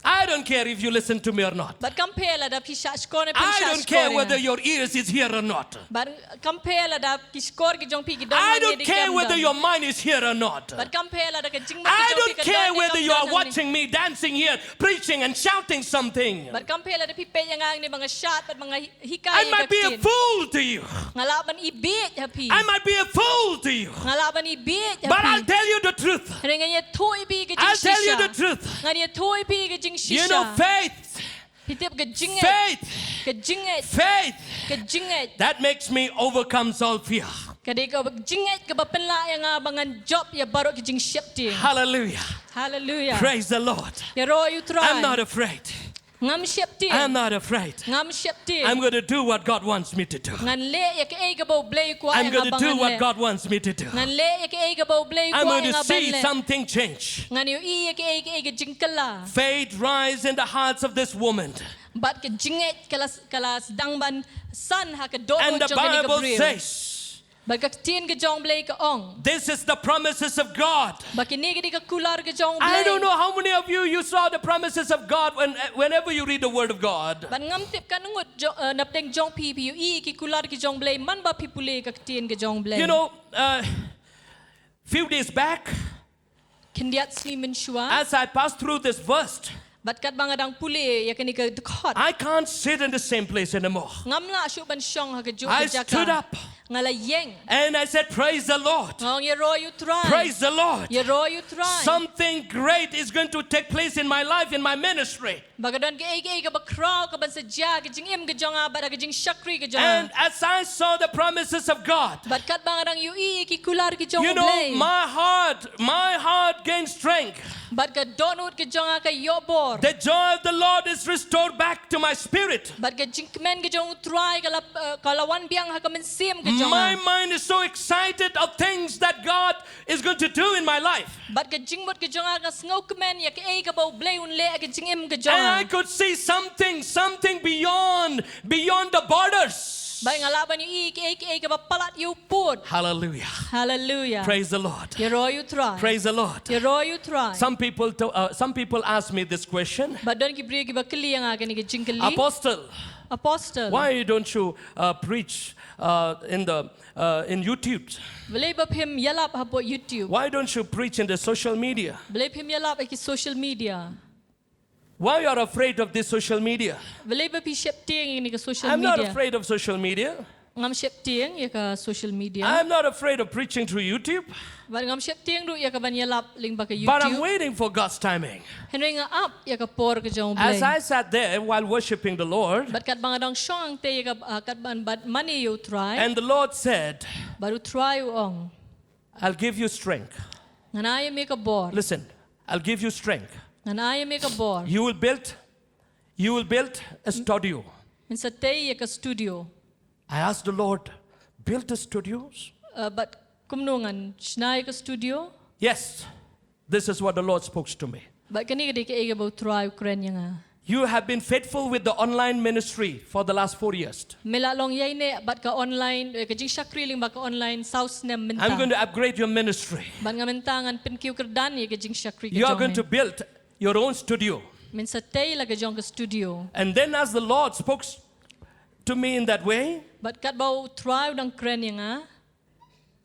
I don't care if you listen to me or not. Bad kam pher lada phi shah shkor ne phim shah shkor ïa nga. I don't care whether your ears is here or not. Bad kam pher lada ki shkor ki jong phi ki don hangne ne em. I don't care whether your mind is here or not. Bad kam pher lada ka jingmut ki jong phi ka don hangne ne em. I don't care whether you are watching me dancing here, preaching and shouting something. Bad kam pher lada phi peit ïa nga hangne ba nga shad bad ba nga hikai ïa ka ktien. I might be a fool to you. Nga lah ban ibieit ha phi. I might be a fool to you. Nga lah ban ibieit ha phi. But I'll tell you the truth. Hynrei ngan ïathuh ïa phi ka jingshisha. I'll tell you the truth. Ngan ïathuh ïa phi ka jingshisha. You know, faith. Phi tip ka jingngeit. Faith. Ka jingngeit. Faith. Ka jingngeit. That makes me overcomes all fear. Ka dei ka jingngeit kaba pynlah ïa nga ba ngan jop ïa baroh ki jingsheptieng. Hallelujah. Hallelujah. Praise the Lord. Ïaroh ïa U Trai. I'm not afraid. Ngam sheptieng. I'm not afraid. Ngam sheptieng. I'm going to do what God wants me to do. Ngan leh ïa kaei kaba U Blei u kwah ïa nga ba ngan leh. I'm going to do what God wants me to do. Ngan leh ïa kaei kaba U Blei u kwah ïa nga ban leh. I'm going to see something change. Ngan ïohi ïa kaei kaei ka jingkylla. Faith rise in the hearts of this woman. Bad ka jingngeit ka la, ka la sdang ban san ha ka dohnud jong kane ka briew. And the Bible says, bad ka ktien ka jong U Blei ka ong. This is the promises of God. Ba kine ki dei ka kular ka jong U Blei. I don't know how many of you, you saw the promises of God when, whenever you read the word of God. Bad ngam tip katno ngut jong, eh, napdeng jong phi phi ïohi ki kular ki jong U Blei man ba phi pule ka ktien ka jong U Blei. You know, uh, few days back, khyndiat sngi mynshuwa. As I passed through this verse, bad katba nga dang pule ïa kane ka dkhot. I can't sit in the same place anymore. Ngam lah shuh ban shong ha kajuh ka jaka. I stood up. Nga la ïeng. And I said, "Praise the Lord." Nga ong, "Ïaroh ïa U Trai." Praise the Lord. Ïaroh ïa U Trai. Something great is going to take place in my life, in my ministry. Ba ka don kaei kaei kaba khraw kaban sa jia ha ka jingim ka jong nga bad ha ka jingshakri ka jong nga. And as I saw the promises of God, bad katba nga dang ïohi ïa ki kular ki jong U Blei. You know, my heart, my heart gained strength. Bad ka dohnud ka jong nga ka ïoh bor. The joy of the Lord is restored back to my spirit. Bad ka jingkmen ka jong U Trai ka la, eh, ka la wan biang ha ka mynsiem ka jong nga. My mind is so excited of things that God is going to do in my life. Bad ka jingmut ka jong nga ka sngewkmen ïa kaei kaba U Blei un leh ha ka jingim ka jong nga. And I could see something, something beyond, beyond the borders. Bad nga lah ban ïohi kaei kaei kaba palat ïa u pud. Hallelujah. Hallelujah. Praise the Lord. Ïaroh ïa U Trai. Praise the Lord. Ïaroh ïa U Trai. Some people to, uh, some people ask me this question. Bad don ki briew kiba kylli ïa nga kane ka jingkylli. Apostle. Apostle. Why don't you, uh, preach, uh, in the uh, in YouTube? Balei ba phim ïalap hapoh YouTube? Why don't you preach in the social media? Balei phim ïalap ha ki social media? Why you are afraid of this social media? Balei ba phi sheptieng ïa kane ka social media? I'm not afraid of social media. Ngam sheptieng ïa ka social media. I'm not afraid of preaching through YouTube. Bad ngam sheptieng ruh ïa kaban ïalap lyngba ka YouTube. But I'm waiting for God's timing. Hynrei nga ap ïa ka por ka jong U Blei. As I sat there while worshiping the Lord, bad katba nga dang shong hangtei ïa ka, ah, katba nga bad mane ïa U Trai. And the Lord said, bad U Trai u ong, "I'll give you strength." Ngan ai ïa me ka bor. Listen, I'll give you strength. Ngan ai ïa me ka bor. You will build, you will build a studio. Men sa tei ïa ka studio. I asked the Lord, build the studios? Uh, bad kumno ngan shna ïa ka studio? Yes, this is what the Lord spoke to me. Bad kane ka dei kaei kaba U Trai u kren ïa nga. You have been faithful with the online ministry for the last four years. Me la long ïaineh bad ka online, eh, ka jingshakri lyngba ka online saw snem mynta. I'm going to upgrade your ministry. Bad nga mynta ngan pynkiew kyrdan ïa ka jingshakri ka jong me. You are going to build your own studio. Men sa tei la ka jong ka studio. And then as the Lord spoke to me in that way, bad katba U Trai u dang kren ïa nga,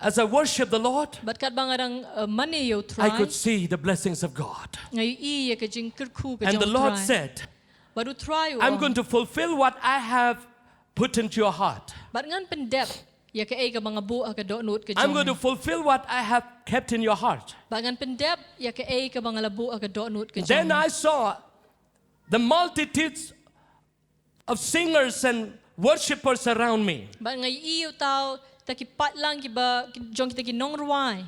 as I worship the Lord, bad katba nga dang, uh, mane ïa U Trai, I could see the blessings of God. Nga ïohi ïa ka jingkyrkhu ka jong U Trai. And the Lord said, bad U Trai u ong, I'm going to fulfill what I have put into your heart. Bad ngan pyndep ïa kaei kaba nga buh ha ka dohnud ka jong me. I'm going to fulfill what I have kept in your heart. Bad ngan pyndep ïa kaei kaba nga la buh ha ka dohnud ka jong me. Then I saw the multitudes of singers and worshippers around me. Bad nga ïohi ïa uta, uta ki paidlang kiba, ki, jong kita ki nongrwai.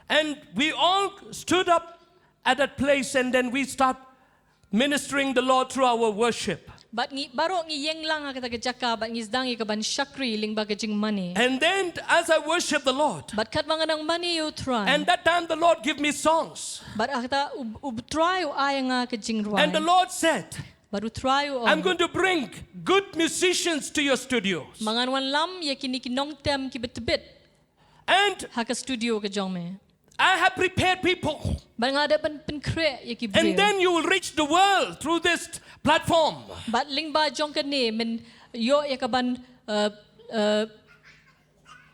And we all stood up at that place and then we start ministering the Lord through our worship. Bad ngi baroh ngi ïeng lang ha kata ka jaka bad ngi sdang ïa ka ban shakri lyngba ka jingmane. And then as I worship the Lord, bad katba nga dang mane ïa U Trai, and that time the Lord give me songs. Bad ha kata U, U Trai u ai ïa nga ka jingrwai. And the Lord said, bad U Trai u ong, I'm going to bring good musicians to your studios. Ma ngan wanlam ïa kine ki nongtem kiba tbit. And ha ka studio ka jong me. I have prepared people. Bad nga dep ban pynkhreh ïa ki briew. And then you will reach the world through this platform. Bad lyngba jong kane men ïoh ïa ka ban, uh, uh,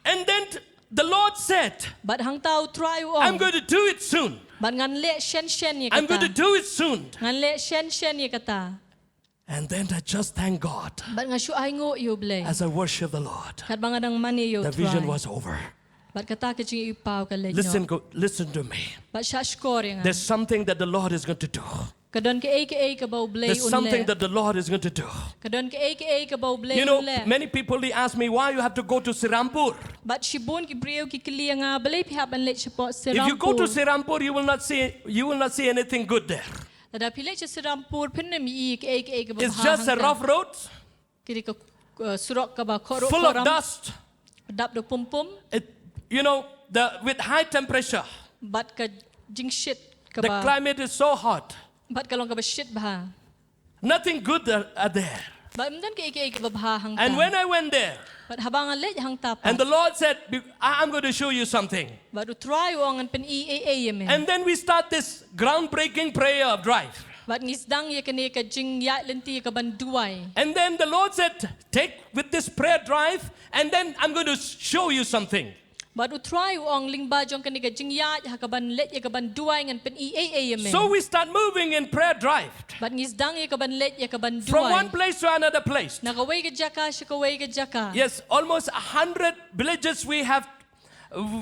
and then the Lord said, bad hangta U Trai u ong, I'm going to do it soon. Bad ngan leh shen shen ïa kata. I'm going to do it soon. Ngan leh shen shen ïa kata. And then I just thank God. Bad nga shu ainguh ïa U Blei. As I worship the Lord, katba nga dang mane ïa U Trai, the vision was over. Bad kata ka jingïohipaw ka leit noh. Listen, go, listen to me. Bad shah shkor ïa nga. There's something that the Lord is going to do. Ka don kaei kaei kaba U Blei un leh. There's something that the Lord is going to do. Ka don kaei kaei kaba U Blei un leh. You know, many people they ask me, why you have to go to Serampore? Bad shibun ki briew ki kylli ïa nga, balei phi hap ban leit shapoh Serampore? If you go to Serampore, you will not see, you will not see anything good there. Lada phi leit sha Serampore phin ym ïohi kaei kaei kaba bha hangta. It's just a rough road. Ki dei ka, uh, surok kaba khoroh khoram. Full of dust. Dap da pum pum. It, you know, the, with high temperature. Bad ka jingshit kaba. The climate is so hot. Bad ka long kaba shit bha. Nothing good are, are there. Bad ym don kaei kaei kaba bha hangta. And when I went there, bad haba nga leit hangta pat, and the Lord said, "Be-, I, I'm going to show you something." Bad U Trai u ong ngan pyni ei ei ïa me. And then we start this groundbreaking prayer drive. Bad ngi sdang ïa kane ka jingïaid lynti ka ban duwai. And then the Lord said, take with this prayer drive, and then I'm going to show you something. Bad U Trai u ong lyngba jong kane ka jingïaid ha ka ban leit ïa ka ban duwai ngan pyni ei ei ïa me. So we start moving in prayer drive. Bad ngi sdang ïa ka ban leit ïa ka ban duwai. From one place to another place. Na kawei ka jaka sha kawei ka jaka. Yes, almost a hundred villages we have,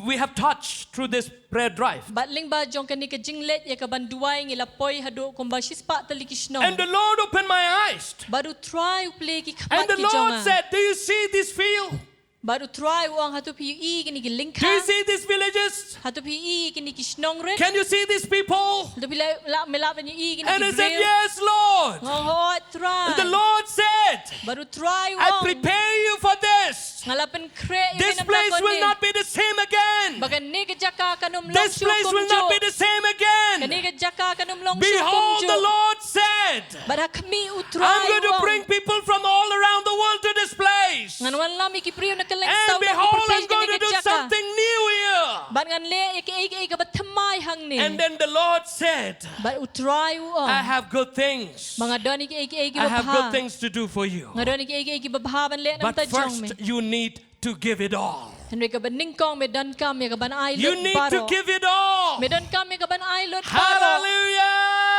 we have touched through this prayer drive. Bad lyngba jong kane ka jingleit ïa ka ban duwai ngi la poi haduh kumba shispah tylli ki shnong. And the Lord opened my eyes. Bad U Trai u plie ki khmat ki jong nga. And the Lord said, do you see this field? Bad U Trai u ong, hato phi ïohi kine ki lyngkha? Do you see these villages? Hato phi ïohi kine ki shnong rit? Can you see these people? Hato phi lah, lah, me lah ban ïohi kine ki briew? And I said, yes, Lord. Nga ong, hooid Trai. And the Lord said, bad U Trai u ong, I prepare you for this. Nga la pynkhreh ïa me na ka kane. This place will not be the same again. Ba kane ka jaka kan ym long shuh kumjuh. This place will not be the same again. Kane ka jaka kan ym long shuh kumjuh. Behold, the Lord said, bad ha khmih U Trai u ong, I'm going to bring people from all around the world to this place. Ngan wanlam ïa ki briew na kylleng saw ki pyrthei ha kane ka jaka. And behold, I'm going to do something new here. Bad ngan leh ïa kiei kiei kaba thymmai hangne. And then the Lord said, bad U Trai u ong, I have good things. Ba nga don ïa kiei kiei kiba bha. I have good things to do for you. Nga don ïa kiei kiei kiba bha ban leh na ka bynta jong me. But first, you need to give it all. Hynrei kaba nyngkong me donkam ïa ka ban ai lut baroh. You need to give it all. Me donkam ïa ka ban ai lut baroh. Hallelujah.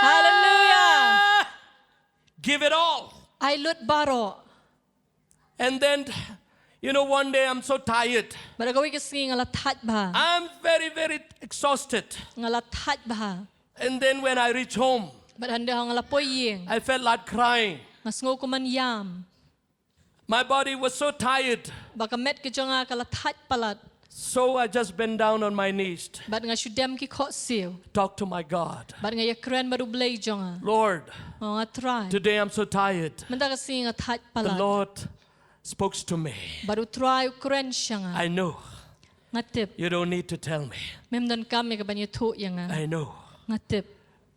Hallelujah. Give it all. Ai lut baroh. And then, you know, one day I'm so tired. Bad ha kawei ka sngi nga la thait bha. I'm very, very exhausted. Nga la thait bha. And then when I reach home, bad hynda nga la poi ïing, I felt like crying. Nga sngew kum ban ïam. My body was so tired. Ba ka met ka jong nga ka la thait palat. So I just bend down on my knees, Bad nga shu dem ki khohsiew. Talk to my God. Bad nga ïakren bad U Blei jong nga. Lord, Nga ong, Trai. Today I'm so tired. Mynta ka sngi nga thait palat. The Lord spoke to me. Bad U Trai u kren sha nga. I know. Nga tip. You don't need to tell me. Mem donkam ïa ka ban ïathuh ïa nga. I know. Nga tip.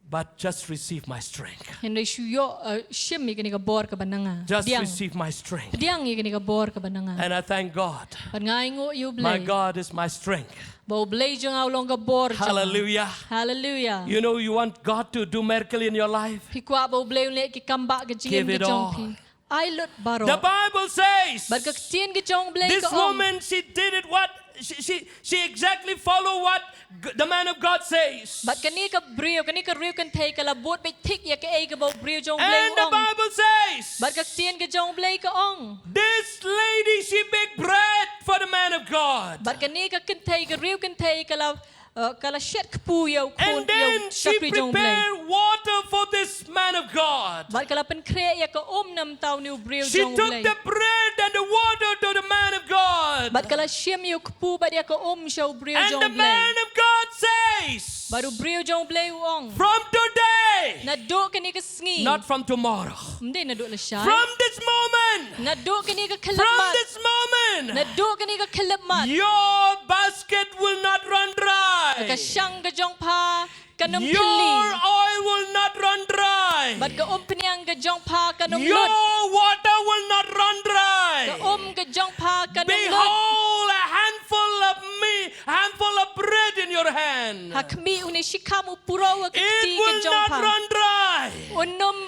But just receive my strength. Hynrei shu ïoh, uh, shim ïa kane ka bor kaba na nga. Just Pdiang. Receive my strength. Pdiang ïa kane ka bor kaba na nga. And I thank God. Bad nga ainguh ïa U Blei. My God is my strength. Ba U Blei jong nga u long ka bor jong nga. Hallelujah. Hallelujah. You know, you want God to do miracle in your life? Phi kwah ba U Blei un leh ki kam ba ka jingim ka jong phi. Give it all. Ai lut baroh. The Bible says, Bad ka ktien ka jong U Blei ka ong. This woman, she did it what, she, she, she exactly follow what g- the man of God says. Bad kane ka briew, kane ka riew kynthei ka la bud beit thik ïa kaei kaba u briew jong U Blei u ong. And the Bible says, Bad ka ktien ka jong U Blei ka ong. This lady, she baked bread for the man of God. Bad kane ka kynthei, ka riew kynthei ka la Uh, ka la shet kpu ïa u khun, ïa u shakri jong U Blei. And then she prepared water for this man of God. Bad ka la pynkhreh ïa ka um na bynta une u briew jong U Blei. She took the bread and the water to the man of God. Bad ka la shim ïa u kpu bad ïa ka um sha u briew jong U Blei. And the man of God says, Bad u briew jong U Blei u ong. From today. Naduh kane ka sngi. Not from tomorrow. Ym dei naduh lashai. From this moment. Naduh kane ka khyllipmat. From this moment. Naduh kane ka khyllipmat. Your basket will not run dry. Ka shang ka jong pha kan ym thylli. Your oil will not run dry. Bad ka umphniang ka jong pha kan ym lut. Your water will not run dry. Ka um ka jong pha kan ym lut. Behold, a handful of meat, handful of bread in your hand. Ha khmih une shikham u puro ha ka kti ka jong pha. It will not run dry. Un ym,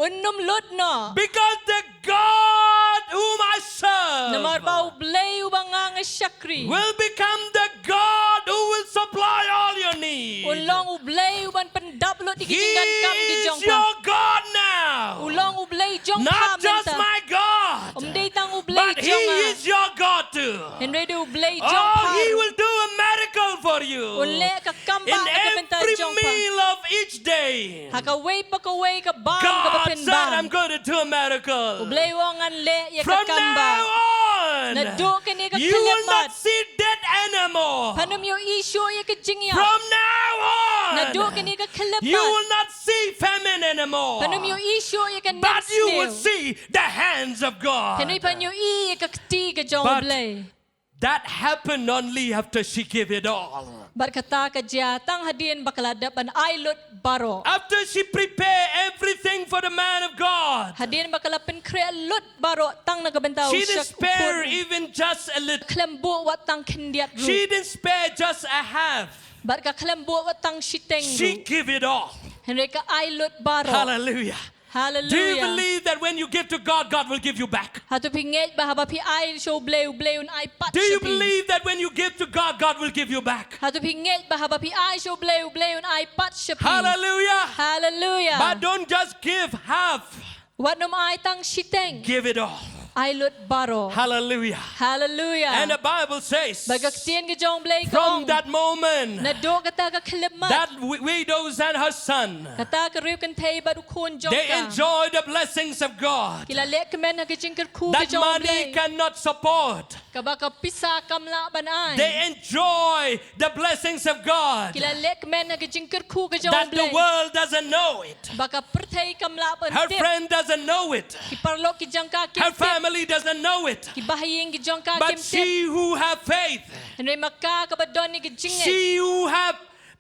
un ym lut noh. Because the God whom I serve. Namar ba U Blei uba nga nga shakri. Will become the God who will supply all your needs. Un long U Blei uban pyndap lut ïa ki jingdonkam ki jong pha. He is your God now. U long U Blei jong pha mynta. Not just my God. Ym dei tang U Blei jong nga. But he is your God too. Hynrei dei U Blei jong pha. Oh, he will do a miracle for you. Un leh ka kam ba na ka bynta jong pha. In every meal of each day. Ha kawei pa kawei ka bam kaba pynbam. God said, "I'm going to do a miracle." U Blei u ong ngan leh ïa ka kam ba. From now on, naduh kane ka khyllipmat, you will not see death anymore. Phan ym ïohi shuh ïa ka jingïap. From now on, naduh kane ka khyllipmat, you will not see famine anymore. Phan ym ïohi shuh ïa ka nemsniew. But you will see the hands of God. Hynrei phan ïohi ïa ka kti ka jong U Blei. But that happened only after she gave it all. Bad kata ka jia tang hadien ba ka la dep ban ai lut baroh. After she prepared everything for the man of God. Hadien ba ka la pynkhreh lut baroh tang na ka bynta u shakri. She didn't spare even just a little. Khlem buh wat tang khyndiat ruh. She didn't spare just a half. Bad ka khlem buh wat tang shiteng ruh. She gave it all. Hynrei ka ai lut baroh. Hallelujah. Hallelujah. Do you believe that when you give to God, God will give you back? Hato phi ngeit ba haba phi ai sha U Blei, U Blei un ai pat sha phi? Do you believe that when you give to God, God will give you back? Hato phi ngeit ba haba phi ai sha U Blei, U Blei un ai pat sha phi? Hallelujah. Hallelujah. But don't just give half. Wat nym ai tang shiteng. Give it all. Ai lut baroh. Hallelujah. Hallelujah. And the Bible says, bad ka ktien ka jong U Blei ka ong, from that moment, naduh kata ka khyllipmat, that wi- widows and her son, kata ka riew kynthei bad u khun jong ka, they enjoy the blessings of God. Ki la leh kmen ha ka jingkyrkhu ka jong U Blei. That money cannot support. Kaba ka pisa kam lah ban ai. They enjoy the blessings of God. Ki la leh kmen ha ka jingkyrkhu ka jong U Blei. That the world doesn't know it. Ba ka pyrthei kam lah ban tip. Her friend doesn't know it. Ki paralok ki jong ka kim tip. Her family doesn't know it. Ki bahaïing ki jong ka kim tip. But she who have faith. Hynrei ma ka kaba don ïa ka jingngeit. She who have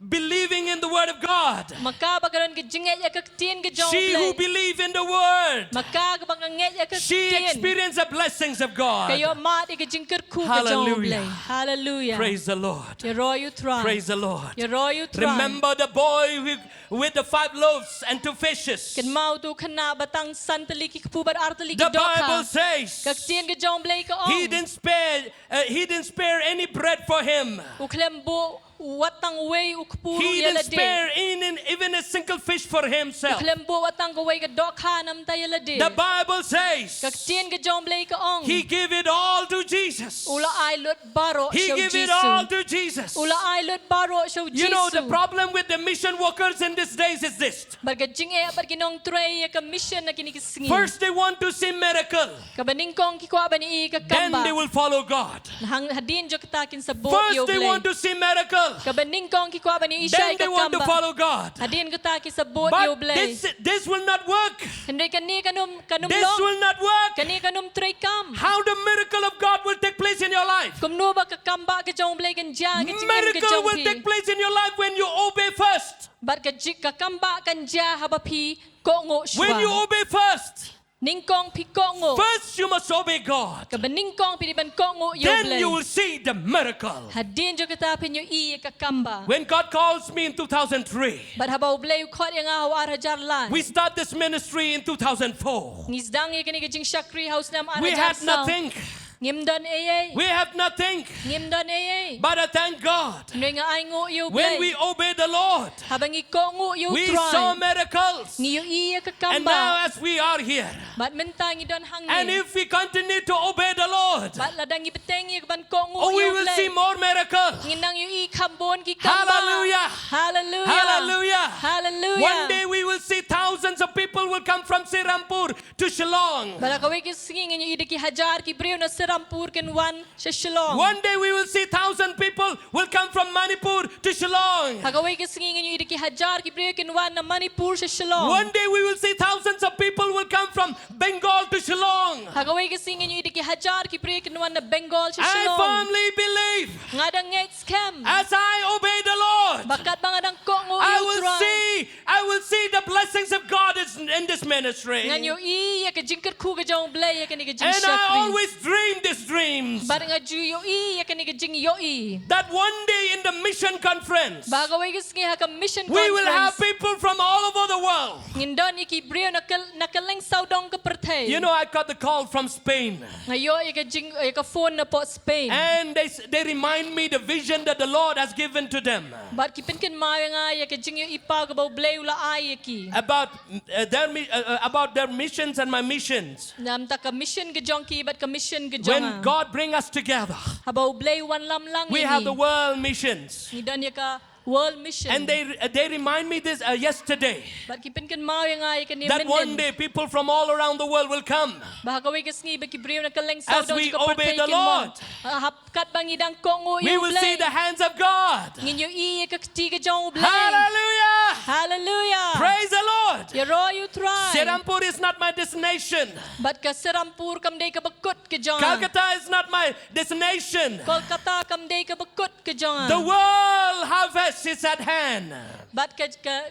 believing in the word of God. Ma ka ba ka don ka jingngeit ïa ka ktien ka jong U Blei. She who believe in the word. Ma ka ba ka ngeit ïa ka ktien. She experience the blessings of God. Ka ïoh mad ïa ka jingkyrkhu ka jong U Blei. Hallelujah. Hallelujah. Praise the Lord. Ïaroh ïa U Trai. Praise the Lord. Ïaroh ïa U Trai. Remember the boy who with the five loaves and two fishes. Kynmaw uto u khynnah ba tang san tylli ki kpu bad ar tylli ki dohkha. The Bible says, ka ktien ka jong U Blei ka ong, he didn't spare, uh, he didn't spare any bread for him. U khlem buh wat tang wei u kpu ruh ïa lade. He didn't spare in, in even a single fish for himself. U khlem buh wat tang kawei ka dohkha namar ïa lade. The Bible says, ka ktien ka jong U Blei ka ong, he gave it all to Jesus. U la ai lut baroh sha u Jisu. He gave it all to Jesus. U la ai lut baroh sha u Jisu. You know, the problem with the mission workers in these days is this. Bad ka jingeh bad ki nongtrei ïa ka mission ha kine ki sngi. First they want to see miracle. Kaba nyngkong ki kwah ban ïohi ïa ka kambah. Then they will follow God. Hang hadien jong kata kin sa bud ïa U Blei. First they want to see miracle. Kaba nyngkong ki kwah ban ïohi ïa ka kambah. Then they want to follow God. Hadien kata ki sa bud ïa U Blei. But this, this will not work. Hynrei kane kan ym, kan ym long. This will not work. Kane kan ym trei kam. How the miracle of God will take place in your life. Kumno ba ka kambah ka jong U Blei kan jia ha ka jingim ka jong phi. Miracle will take place in your life when you obey first. Bad ka jing, ka kambah kan jia haba phi kohnguh shuwa. When you obey first. Nyngkong phi kohnguh. First you must obey God. Kaba nyngkong phi dei ban kohnguh ïa U Blei. Then you will see the miracle. Hadien jong kata phin ïohi ïa ka kambah. When God calls me in two thousand three, bad haba U Blei u khot ïa nga ha u ar hajar lai. We start this ministry in two thousand four. Ngi sdang ïa kane ka jingshakri ha u snem ar hajar saw. We had nothing. Ngim don ei ei. We have nothing. Ngim don ei ei. But I thank God. Hynrei nga ainguh ïa U Blei. When we obey the Lord, haba ngi kohnguh ïa U Trai, we saw miracles. Ngi ïohi ïa ka kambah. And now as we are here, bad mynta ngi don hangne. And if we continue to obey the Lord, bad lada ngi bteng ïa ka ban kohnguh ïa U Blei, oh, we will see more miracles. Ngin nang ïohi kham bun ki kambah. Hallelujah. Hallelujah. Hallelujah. Hallelujah. One day we will see thousands of people will come from Serampore to Shillong. Bad ha kawei ka sngi ngin ïohi da ki hajar ki briew na Serampore kin wan sha Shillong. One day we will see thousand people will come from Manipur to Shillong. Ha kawei ka sngi ngin ïohi da ki hajar ki briew kin wan na Manipur sha Shillong. One day we will see thousands of people will come from Bengal to Shillong. Ha kawei ka sngi ngin ïohi da ki hajar ki briew kin wan na Bengal sha Shillong. I firmly believe, nga dang ngeit skhem, as I obey the Lord, ba katba nga dang kohnguh ïa U Trai, I will see I will see the blessings of God is in this ministry. Ngan ïohi ïa ka jingkyrkhu ka jong U Blei ïa kane ka jingshakri. And I always dream these dreams. Bad nga ju ïohi ïa kane ka jingïohi. That one day in the mission conference, ba ha kawei ka sngi ha ka mission conference, we will have people from all over the world. Ngin don ïa ki briew na kyl-, na kylleng sawdong ka pyrthei. You know, I got the call from Spain. Nga ïoh ïa ka jing, ïa ka phone napoh Spain. And they s-, they remind me the vision that the Lord has given to them. Bad ki pynkynmaw ïa nga ïa ka jingïohi paw kaba U Blei u la ai ïa ki. About, uh, their mi-, uh, uh, about their missions and my missions. Namar ka mission ka jong ki bad ka mission ka jong nga. When God bring us together, haba U Blei u wanlam lang ïa ngi, we have the world missions. Ngi don ïa ka world mission. And they, uh, they remind me this, uh, yesterday. Bad ki pynkynmaw ïa nga ïa kane mynhynnin. That one day people from all around the world will come. Ba ha kawei ka sngi ba ki briew na kylleng sawdong jong ka pyrthei kin wan. As we obey the Lord. Ah, hap Katba ngi dang kohnguh ïa U Blei, we will see the hands of God. Ngin ïohi ïa ka kti ka jong U Blei. Hallelujah. Hallelujah. Praise the Lord. Ïaroh ïa U Trai. Serampore is not my destination. Bad ka Serampore kam dei kaba kut ka jong nga. Calcutta is not my destination. Kolkata kam dei kaba kut ka jong nga. The world harvest is at hand. Bad ka, ka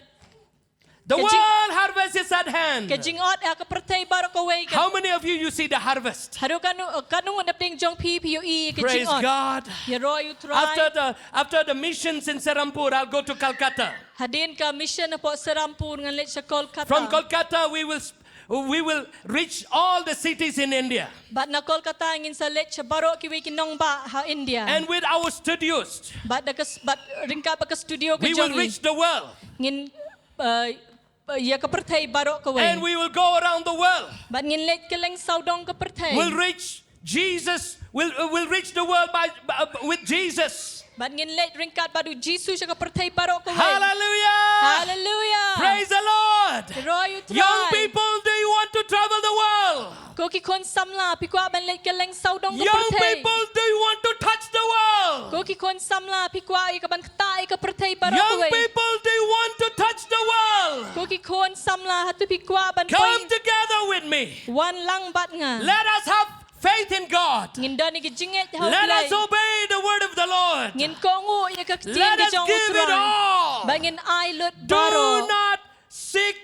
The world harvest is at hand. Ka jingot ha ka pyrthei baroh kawei ka. How many of you, you see the harvest? Haduh katno, katno ngut na pdeng jong phi phi ïohi ka jingot? Praise God. Ïaroh ïa U Trai. After the, after the missions in Serampore, I'll go to Calcutta. Hadien ka mission hapoh Serampore ngan leit sha Kolkata. From Kolkata, we will s-, we will reach all the cities in India. Bad na Kolkata ngin sa leit sha baroh kiwei ki nongbah ha India. And with our studios, bad da ka s-, bad ryngkat bad ka studio ka jong ngi, we will reach the world. Ngin uh, uh, ïa ka pyrthei baroh kawei. And we will go around the world. Bad ngin leit kylleng sawdong ka pyrthei. We'll reach Jesus, we'll, uh, we'll reach the world by, by, uh, with Jesus. Bad ngin leit ryngkat bad U Jisu sha ka pyrthei baroh kawei. Hallelujah. Hallelujah. Praise the Lord. Ïaroh ïa U Trai. Young people, do you want to travel the world? Ko ki khun samla, phi kwah ban leit kylleng sawdong ka pyrthei? Young people, do you want to touch the world? Ko ki khun samla, phi kwah ïa ka ban ktah ïa ka pyrthei baroh kawei? Young people, do you want to touch the world? Ko ki khun samla, hato phi kwah ban poi? Come together with me. Wan lang bad nga. Let us have faith in God. Ngin don ïa ka jingngeit ha U Blei. Let us obey the word of the Lord. Ngin kohnguh ïa ka ktien ka jong U Trai. Let us give it all. Bad ngin ai lut baroh. Do not seek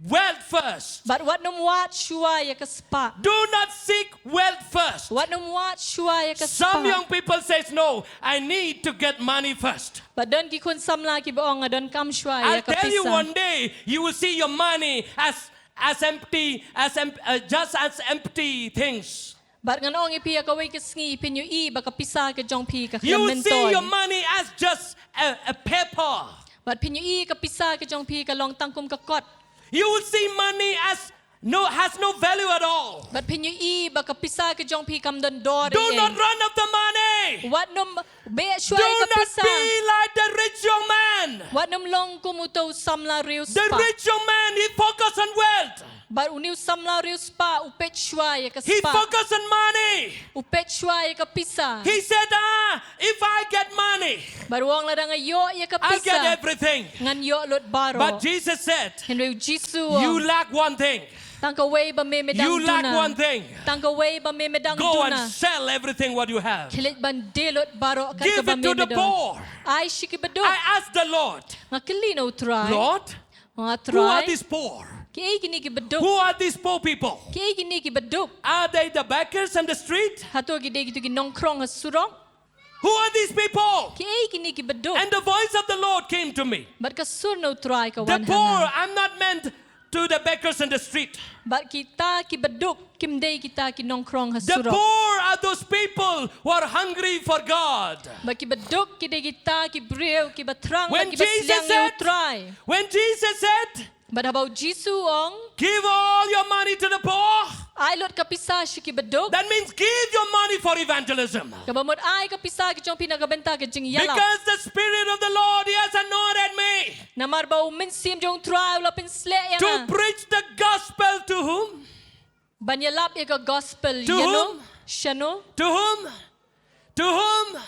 wealth first. Bad wat nym wad shuwa ïa ka spah. Do not seek wealth first. Wat nym wad shuwa ïa ka spah. Some young people says, "No, I need to get money first." Bad don ki khun samla kiba ong, nga donkam shuwa ïa ka pisa. I'll tell you, one day you will see your money as, as empty, as em-, uh, just as empty things. Bad ngan ong ïa phi ha kawei ka sngi phin ïohi ba ka pisa ka jong phi ka khlem myntoi. You will see your money as just a, a paper. Bad phin ïohi ka pisa ka jong phi ka long tang kum ka kot. You will see money as no, has no value at all. Bad phin ïohi ba ka pisa ka jong phi kam don dor. Do not run after money. Wat nym beh shuwa ïa ka pisa. Do not be like the rich young man. Wat nym long kum uto u samla riewspah. The rich young man, he focus on wealth. Bad une u samla riewspah u peit shuwa ïa ka spah. He focus on money. U peit shuwa ïa ka pisa. He said, "Ah, if I get money, bad u ong lada nga ïoh ïa ka pisa, I'll get everything." Ngan ïoh lut baroh. But Jesus said, hynrei u Jisu u ong, "You lack one thing. Tang kawei ba me me dang duna. You lack one thing. Tang kawei ba me me dang duna. Go and sell everything what you have. Khie leit ban die lut baroh kat kaba me me don. Give it to the poor." Ai sha ki baduk. I asked the Lord, nga kylli na u Trai. Lord, nga Trai, who are these poor? Kiei kine ki baduk? Who are these poor people? Kiei kine ki baduk? Are they the beggars on the street? Hato ki dei kito ki nongkhrong ha surok? Who are these people? Kiei kine ki baduk? And the voice of the Lord came to me. Bad ka sur na u Trai ka wan ha nga. The poor, I'm not meant to the beggars in the street. Bad kita ki baduk kim dei kita ki nongkhrong ha surok. The poor are those people who are hungry for God. Bad ki baduk ki dei kita ki briew kiba thrang bad kiba sliang ïa u Trai. When Jesus said, when Jesus said, Bad haba u Jisu u ong, "Give all your money to the poor." Ai lut ka pisa sha ki baduk. That means give your money for evangelism. Kaba mut ai ka pisa ka jong phi na ka bynta ka jingïalap. Because the Spirit of the Lord, He has anointed me. Namar ba u Mynsiem jong u Trai u la pynsleh ïa nga. To preach the gospel to whom? Ban ïalap ïa ka gospel ïa no? To whom? Shano? To whom? To whom?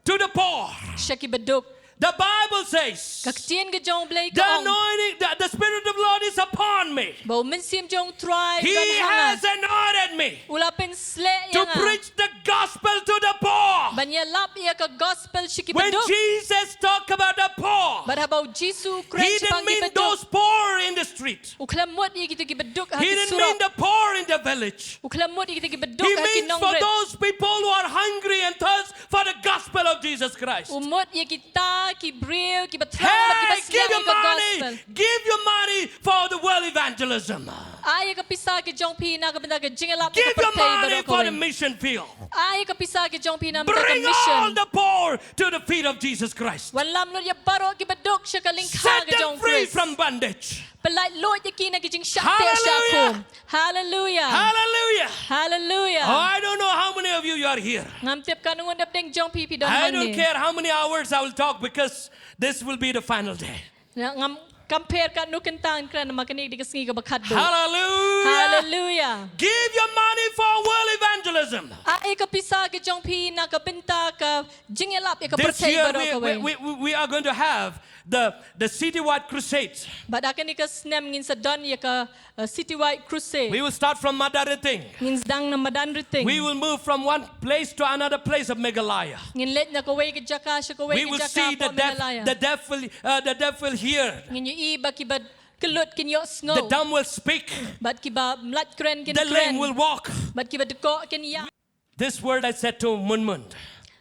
To the poor. Sha ki baduk. The Bible says, ka ktien ka jong u Blei ka ong, the anointing, the, the Spirit of the Lord is upon me. Ba u Mynsiem jong u Trai u don ha nga. He has anointed me. U la pynsleh ïa nga. To preach the gospel to the poor. Ban ïalap ïa ka gospel sha ki baduk. When Jesus talked about the poor, bad haba u Jisu u kren shaphang ki baduk, He didn't mean those poor in the street. U khlem mut ïa kito ki baduk ha ki surok. He didn't mean the poor in the village. U khlem mut ïa kito ki baduk ha ki nongrit. He means for those people who are hungry and thirst for the gospel of Jesus Christ. U mut ïa kita ki briew kiba thrang bad kiba sliang ïa ka gospel. Hey, give your money, give your money for the world evangelism. Ai ïa ka pisa ka jong phi na ka bynta ka jingïalap ïa ka pyrthei baroh kawei. Give your money for the mission field. Ai ïa ka pisa ka jong phi na ka bynta ka mission. Bring all the poor to the feet of Jesus Christ. Wanlam lut ïa baroh ki baduk sha ka lyngkha ka jong u Khrist. Set them free from bondage. Pynlait luid ïa ki na ki jingshah teh shah khum. Hallelujah. Hallelujah. Hallelujah. Hallelujah. Oh, I don't know how many of you, you are here. Ngam tip katno ngut na pdeng jong phi phi don hangne. I don't care how many hours I will talk because this will be the final day. Ngam compare katno kynta ngan kren namar kane ka dei ka sngi kaba khatduh. Hallelujah. Hallelujah. Give your money for world evangelism. Ai ïa ka pisa ka jong phi na ka bynta ka jingïalap ïa ka pyrthei baroh kawei. This year we, we, we, we are going to have the, the citywide crusade. Bad ha kane ka snem ngin sa don ïa ka, uh, citywide crusade. We will start from Madanrting. Ngin sdang na Madanrting. We will move from one place to another place of Meghalaya. Ngin leit na kawei ka jaka sha kawei ka jaka hapoh Meghalaya. We will see the deaf, the deaf will, uh, the deaf will hear. Ngin ïohi ba kiba kyllut kin ïohsngew. The dumb will speak. Bad kiba mlait kren kin kren. The lame will walk. Bad kiba dkoh kin ïaid. This word I said to Munmun.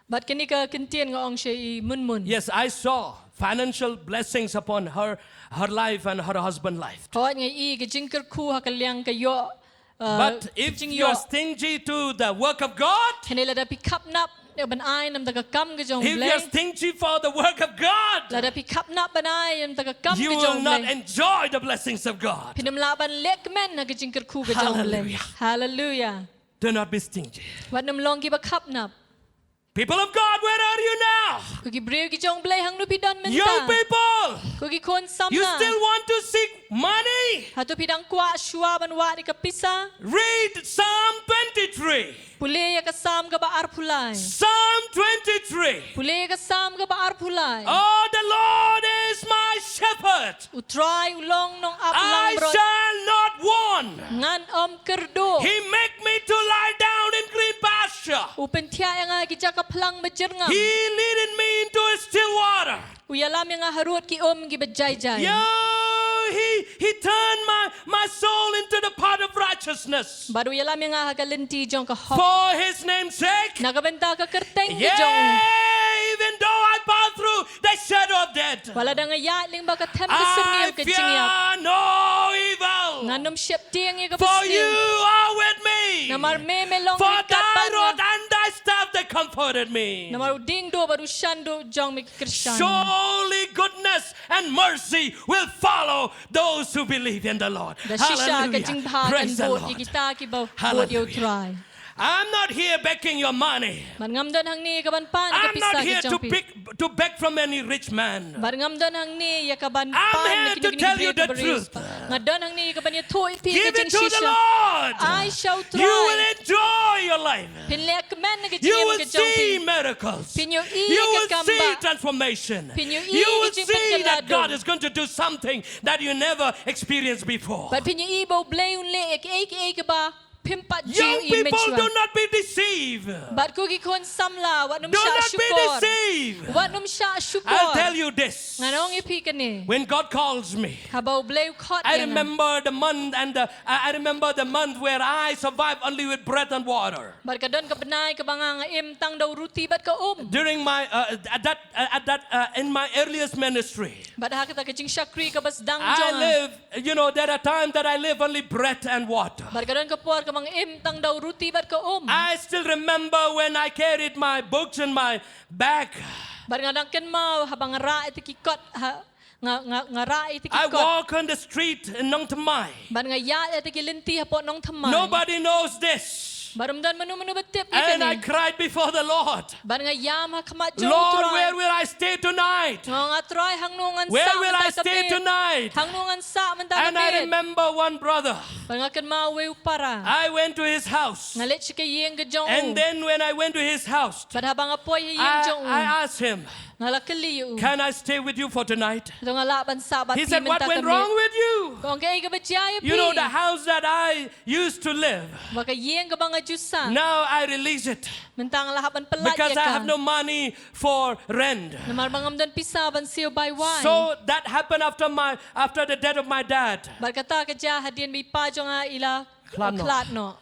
Bad kane ka ktien nga ong sha i Munmun. Yes, I saw financial blessings upon her, her life and her husband life. Hooid, nga ïohi ka jingkyrkhu ha ka liang ka ïoh, uh, ka jingïoh. But if you are stingy to the work of God, hynrei lada phi khapnap ban ai na ka bynta ka kam ka jong u Blei, if you are stingy for the work of God, lada phi khapnap ban ai na ka bynta ka kam ka jong u Blei, you will not enjoy the blessings of God. Phin ym lah ban leh kmen na ka jingkyrkhu ka jong u Blei. Hallelujah. Hallelujah. Do not be stingy. Wat nym long kiba khapnap. People of God, where are you now? Ko ki briew ki jong u Blei, hangno phi don mynta? Young people, ko ki khun samla, you still want to seek money? Hato phi dang kwah shuwa ban wad ïa ka pisa? Read Psalm twenty-three. Pule ïa ka Salm kaba arphew lai. Psalm twenty-three. Pule ïa ka Salm kaba arphew lai. Oh, the Lord is my shepherd. U Trai u long nongap langbrot. I shall not want. Ngan ym kyrduh. He make me to lie down in green pasture. U pynthiah ïa nga ha ki jaka phlang bajyrngam. He leadeth me into a still water. U ïalam ïa nga harud ki um kiba jai jai. Yea, he, he turned my, my soul into the path of righteousness. Bad u ïalam ïa nga ha ka lynti jong ka hok. For his name's sake. Na ka bynta ka kyrteng ka jong u. Yea, even though I pass through the shadow of death. Wat la dang ïaid lyngba ka them ka syrngiew ka jingïap, I fear no evil. Ngan ym sheptieng ïa kaba sniew. For you are with me. Namar me me long ryngkat bad nga. For thy rod and thy staff, they comforted me. Namar u diengduh bad u shanduh jong me ki kyrshan. Surely goodness and mercy will follow those who believe in the Lord. Da shisha ka jingbha kan bud ïa kita kiba bud ïa u Trai. Hallelujah. Praise the Lord. Hallelujah. I'm not here begging your money. Bad ngam don hangne ïa ka ban pan ïa ka pisa ka jong phi. I'm not here to beg, to beg from any rich man. Bad ngam don hangne ïa ka ban pan ïa kine ki briew kiba riewspah. I'm here to tell you the truth. Nga don hangne ïa ka ban ïathuh ïa phi ka jingshisha. Give it to the Lord. Ai sha u Trai. You will enjoy your life. Phin leh kmen ïa ka jingim ka jong phi. You will see miracles. Phin ïohi ïa ka kam bah. You will see transformation. Phin ïohi ïa ka jingpynkhlad. You will see that God is going to do something that you never experienced before. Bad phin ïohi ba U Blei un leh ïa kiei kiei kiba phim pat ju ïohi mynshwa. Young people, do not be deceived. Bad ko ki khun samla, wat nym shah shukor. Do not be deceived. Wat nym shah shukor. I'll tell you this. Ngan ong ïa phi kane. When God calls me, haba U Blei u khot ïa nga, I remember the month and the, I, I remember the month where I survived only with bread and water. Bad ka don ka bnai kaba nga nga im tang da u ruti bad ka um. During my, uh, at that, uh, at that, uh, in my earliest ministry, bad ha kata ka jingshakri kaba sdang jong nga, I live You know, there are times that I live only bread and water. Bad ka don ka por kaba nga im tang da u ruti bad ka um. I still remember when I carried my books in my bag. Bad nga dang kynmaw haba nga rah ïa ki kot ha, nga, nga, nga rah ïa ki kot. I walk on the street in Nongthymmai. Bad nga ïaid ïa ki lynti hapoh Nongthymmai. Nobody knows this. Bad ym don mano mano ba tip ïa kane. And I cried before the Lord. Bad nga ïam ha khmat jong U Trai. Lord, where will I stay tonight? Nga ong, A Trai, hangno ngan sah mynta ka miet? Where will I stay tonight? Hangno ngan sah mynta ka miet? And I remember one brother. Bad nga kynmaw uwei u para. I went to his house. Nga leit sha ka ïing ka jong u. And then when I went to his house, bad haba nga poi ha ïing jong u, I, I asked him, nga la kylli ïa u, "Can I stay with you for tonight?" To nga lah ban sah bad phi mynta ka miet? He said, "What went wrong with you?" Ka ong, "Kaei kaba jia ïa phi?" You know, the house that I used to live. Ba ka ïing kaba nga ju sah. Now I release it. Mynta nga la hap ban pyllait ïa ka. Because I have no money for rent. Namar ba ngam don pisa ban siew bai wai. So that happened after my, after the death of my dad. Bad kata ka jia hadien ba i pa jong nga i la khlad noh. Khlad noh.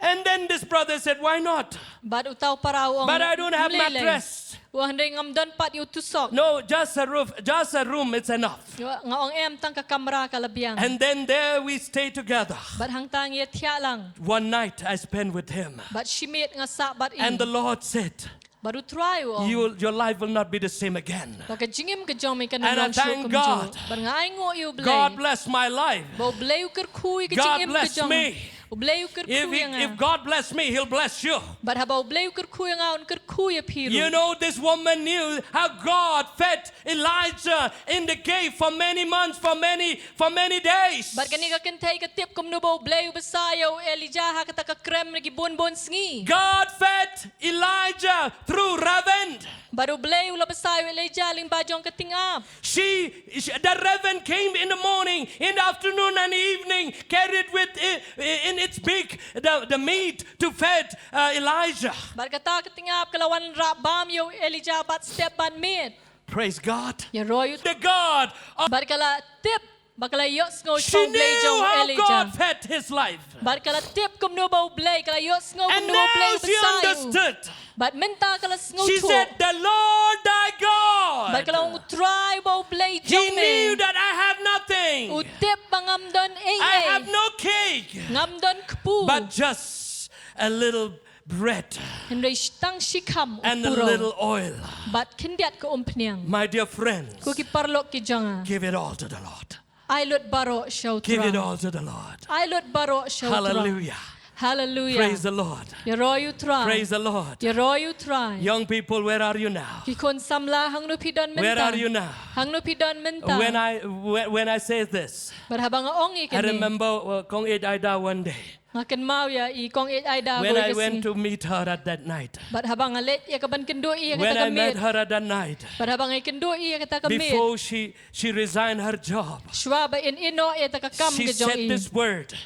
And then this brother said, "Why not?" Bad uta u para u ong, "But I don't have mattress." Ym lei lei. U ong, "Hynrei ngam don pat ïa u thusok." "No, just a roof, just a room, it's enough." Nga ong, "Em, tang ka kamra ka la biang." And then there we stay together. Bad hangta ngi ïa thiah lang. One night I spent with him. Bad shi miet nga sah bad i. And the Lord said, Bad U Trai u ong, "You will, your life will not be the same again." Ba ka jingim ka jong me kan ym long shuh kumjuh. And I thank God. Bad nga ainguh ïa U Blei. God bless my life. Ba U Blei u kyrkhu ïa ka jingim ka jong nga. God bless me. U Blei u kyrkhu ïa nga. If he, if God bless me, he'll bless you. Bad haba U Blei u kyrkhu ïa nga, un kyrkhu ïa phi ruh. You know, this woman knew how God fed Elijah in the cave for many months, for many, for many days. Bad kane ka kynthei ka tip kumno ba U Blei u bsa ïa u Elijah ha kata ka krem na ki bun bun sngi. God fed Elijah through raven. Bad U Blei u la bsa ïa u Elijah lyngba jong ka tyngab. She, she, the raven came in the morning, in the afternoon and evening, carried with i-, i-, in its beak the, the meat to feed, uh, Elijah. Bad kata ka tyngab ka la wan rah bam ïa u Elijah bad step bad miet. Praise God. Ïaroh ïa U Trai. The God of Bad ka la tip ba ka la ïohsngew sha U Blei jong u Elijah. She knew how God fed his life. Bad ka la tip kumno ba U Blei, ka la ïohsngew kumno ba U Blei u bsa ïa u. And now she understood. Bad mynta ka la sngewthuh. She said, "The Lord thy God." Bad ka la ong, "U Trai ba U Blei jong me." He knew that I have nothing. U tip ba ngam don ei ei. I have no cake. Ngam don kpu. But just a little bread. Hynrei tang shi kham u purong. And a little oil. Bad khyndiat ka umphniang. My dear friends, ko ki paralok ki jong nga, give it all to the Lord. Ai lut baroh sha U Trai. Give it all to the Lord. Ai lut baroh sha U Trai. Hallelujah. Hallelujah. Praise the Lord. Ïaroh ïa U Trai. Praise the Lord. Ïaroh ïa U Trai. Young people, where are you now? Ki khun samla, hangno phi don mynta? Where are you now? Hangno phi don mynta? When I, when, when I say this, Bad haba nga ong ïa kane, I remember, uh, Kong Ïeit Aida one day. Nga kynmaw ïa i Kong Ïeit Aida kawei ka sngi. When I went to meet her at that night. Bad haba nga leit ïa ka ban kynduh ïa kata ka miet. When I met her at that night. Bad haba nga kynduh ïa kata ka miet. Before she, she resigned her job. Shuwa ba in ïehnoh ïa kata ka kam ka jong i. She said this word.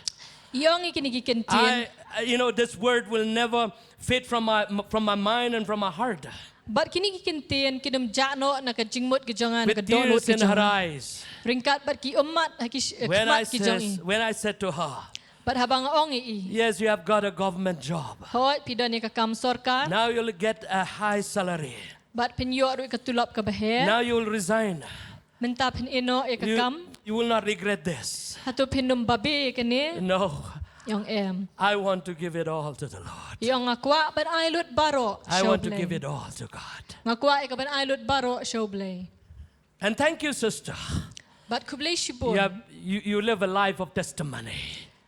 I ong ïa kine ki kyntien. I, I, you know, this word will never fade from my, from my mind and from my heart. Bad kine ki kyntien kin ym jah noh na ka jingmut ka jong nga, na ka dohnud ka jong nga. With tears in her eyes. Ryngkat bad ki ummat ha ki sh-, khmat ki jong i. When I says, when I said to her, Bad haba nga ong ïa i, "Yes, you have got a government job. Hooid, phi don ïa ka kam sorkar. Now you'll get a high salary." Bad phin ïoh ruh ïa ka tulop kaba heh. Now you will resign. Mynta phin ïehnoh ïa ka kam. You will not regret this. Hato phin ym babe ïa kane? No. Ïa ong em. I want to give it all to the Lord. Ïa ong nga kwah ban ai lut baroh sha U Blei. I want to give it all to God. Nga kwah ïa ka ban ai lut baroh sha U Blei. And thank you, sister. Bad khublei shibun. You have, you, you live a life of testimony.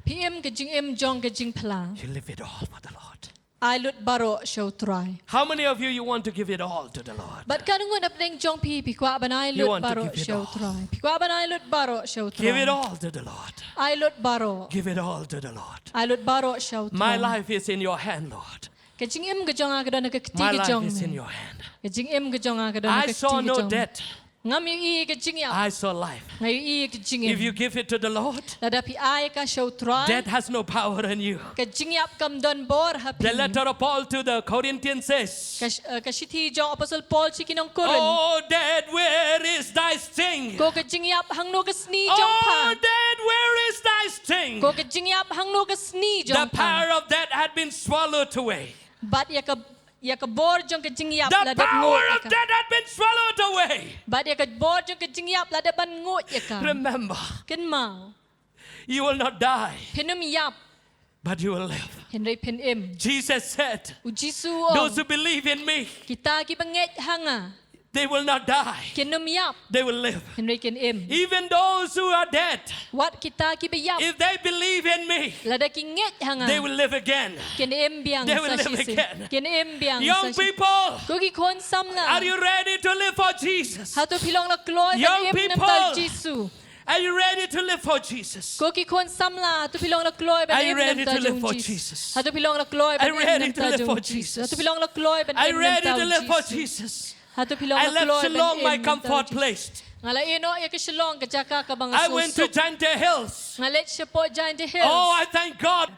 Phi im ka jingim jong ka jingphla. You live it all for the Lord. Ai lut baroh sha U Trai. How many of you, you want to give it all to the Lord? Bad katno ngut hapdeng jong phi, phi kwah ban ai lut baroh sha U Trai. You want to give it all. Phi kwah ban ai lut baroh sha U Trai. Give it all to the Lord. Ai lut baroh. Give it all to the Lord. Ai lut baroh sha U Trai. My life is in your hand, Lord. Ka jingim ka jong nga ka don ha ka kti ka jong me. My life is in your hand. Ka jingim ka jong nga ka don ha ka kti ka jong me. I saw no death. Ngam ïohi ïa ka jingïap. I saw life. Nga ïohi ïa ka jingim. If you give it to the Lord, lada phi ai ka sha U Trai, death has no power in you. Ka jingïap kam don bor ha phi. The letter of Paul to the Corinthians says, ka sh-, eh, ka shithi jong Apostol Paul sha ki nong Korinth. Oh, death, where is thy sting? Ko ka jingïap, hangno ka sni jong pha? Oh, death, where is thy sting? Ko ka jingïap, hangno ka sni jong pha? The power of death had been swallowed away. Bad ïa ka, ïa ka bor jong ka jingïap la dep nguid ïa ka. The power of death had been swallowed away. Bad ïa ka bor jong ka jingïap la dep ban nguid ïa ka. Remember, kynmaw, you will not die, phin ym ïap, but you will live. Hynrei phin im. Jesus said, U Jisu u ong, those who believe in me, kita kiba ngeit ha nga, they will not die. Kin ym ïap. They will live. Hynrei kin im. Even those who are dead, wat kita kiba ïap, if they believe in me, lada ki ngeit ha nga, they will live again. Kin im biang sa shisien. They will live again. Kin im biang sa shisien. Young people, ko ki khun samla, are you ready to live for Jesus? Hato phi long la kloi ban im na bynta U Jisu? Young people, are you ready to live for Jesus? Ko ki khun samla, hato phi long la kloi ban im na bynta U Jisu? Are you ready to live for Jesus? Hato phi long la kloi ban im na bynta U Jisu? Are you ready to live for Jesus? Hato phi long la kloi ban im na bynta U Jisu? Are you ready to live for Jesus? Hato phi long la kloi ban im na bynta U Jisu? I left Shillong, my comfort place. Nga la ïehnoh ïa ka Shillong, ka jaka kaba nga sngewsuk. I went to Jaintia Hills. Nga leit shapoh Jaintia Hills. Oh, I thank God.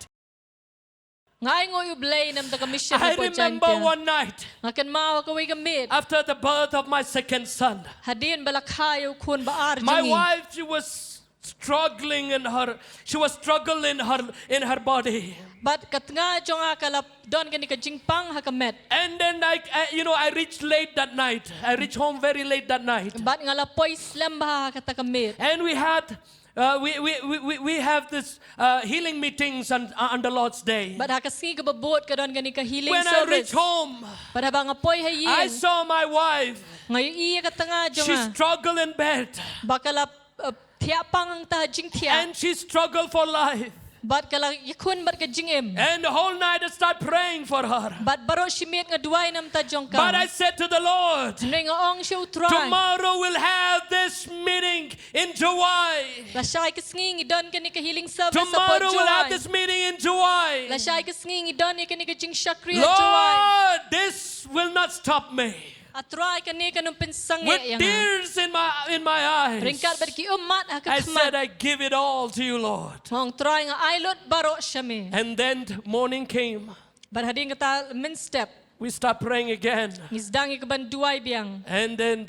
Nga ainguh ïa U Blei namar ka mission hapoh Jaintia. I remember one night, nga kynmaw ha kawei ka miet, after the birth of my second son, hadien ba la kha ïa u khun ba ar jong ngi. My wife, she was struggling in her, she was struggling in her, in her body. Bad ka tnga jong nga ka la don kane ka jingpang ha ka met. And then I, I, you know, I reached late that night. I reached home very late that night. Bad nga la poi slem bha ha kata ka miet. And we had, uh, we, we, we, we, we have this, uh, healing meetings on, uh, on the Lord's Day. Bad ha ka sngi kaba bud ka don kane ka healing service. When I reached home, bad haba nga poi ha ïing, I saw my wife. Nga ïohi ïa ka tnga jong nga. She struggled in bed. Ba ka la, uh, thiah pang hangta ha jingthiah. And she struggled for life. Bad ka la ïakhun bad ka jingim. And the whole night I start praying for her. Bad baroh shi miet nga duwai namar ta jong ka. But I said to the Lord, hynrei nga ong sha U Trai, tomorrow we'll have this meeting in Jowai. Lashai ka sngi ngi don kane ka healing service hapoh Jowai. Tomorrow we'll have this meeting in Jowai. Lashai ka sngi ngi don ïa kane ka jingshakri ha Jowai. Lord, this will not stop me. A Trai, kane kam pynsangeh ïa nga. With tears in my, in my eyes, ryngkat bad ki ummat ha ka khmat, I said, "I give it all to you, Lord." Nga ong, Trai, nga ai lut baroh sha me. And then morning came. Bad hadien kata mynstep, we start praying again. Ngi sdang ïa ka ban duwai biang. And then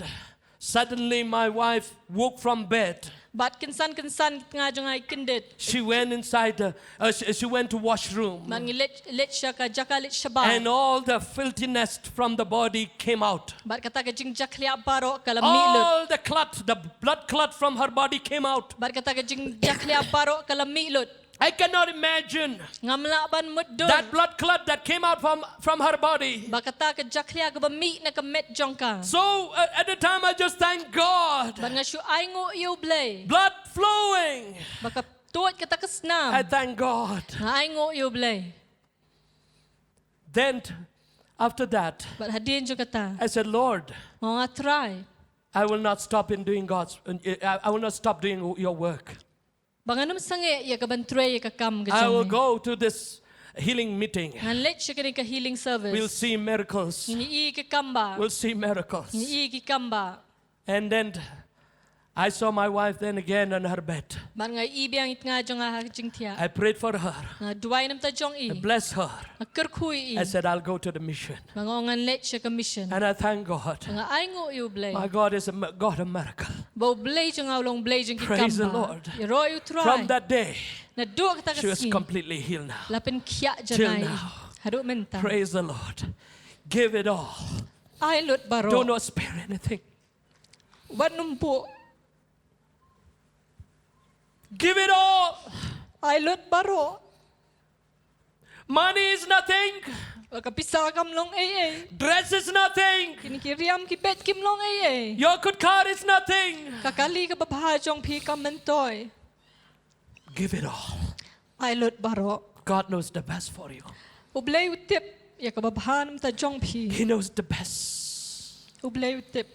suddenly my wife woke from bed. Bad kynsan kynsan ka tnga jong nga i kyndit. She went inside the, uh, she, she went to washroom. Bad ngi leit, leit sha ka jaka leit shabar. And all the filthiness from the body came out. Bad kata ka jingjakhlia baroh ka la mih lut. All the clot, the blood clot from her body came out. Bad kata ka jingjakhlia baroh ka la mih lut. I cannot imagine. Ngam lah ban mutdur. That blood clot that came out from, from her body. Ba kata ka jakhlia kaba mih na ka met jong ka. So, uh, at the time I just thank God. Bad nga shu ainguh ïa U Blei. Blood flowing. Ba ka tuid kata ka snam. I thank God. Nga ainguh ïa U Blei. Then, after that, bad hadien jong kata, I said, "Lord, nga ong, A Trai, I will not stop in doing God's, I, I will not stop doing your work." Ba ngan ym sangeh ïa ka ban trei ïa ka kam ka jong me. I will go to this healing meeting. Ngan leit sha kane ka healing service. We'll see miracles. Ngin ïohi ki kam bah. We'll see miracles. Ngin ïohi ki kam bah. And then I saw my wife then again on her bed. Bad nga ïohi biang ïa i tnga jong nga ha ka jingthiah. I prayed for her. Nga duwai namar ta jong i. I blessed her. Nga kyrkhu ïa i. I said, "I'll go to the mission." Bad nga ong ngan leit sha ka mission. And I thank God. Bad nga ainguh ïa U Blei. My God is a mi-, God of miracle. Ba U Blei jong nga u long Blei jong ki kam bah. Praise the Lord. Ïaroh ïa U Trai. From that day, naduh kata ka sngi, she was completely healed now. La pynkhiah janai. Till now. Haduh mynta. Praise the Lord. Give it all. Ai lut baroh. Do not spare anything. Wat nym buh. Give it all. Ai lut baroh. Money is nothing. Ka pisa kam long ei ei. Dress is nothing. Kine ki riam ki beit kim long ei ei. Your good car is nothing. Ka kali kaba bha jong phi kam myntoi. Give it all. Ai lut baroh. God knows the best for you. U Blei u tip ïa kaba bha namar jong phi. He knows the best. U Blei u tip.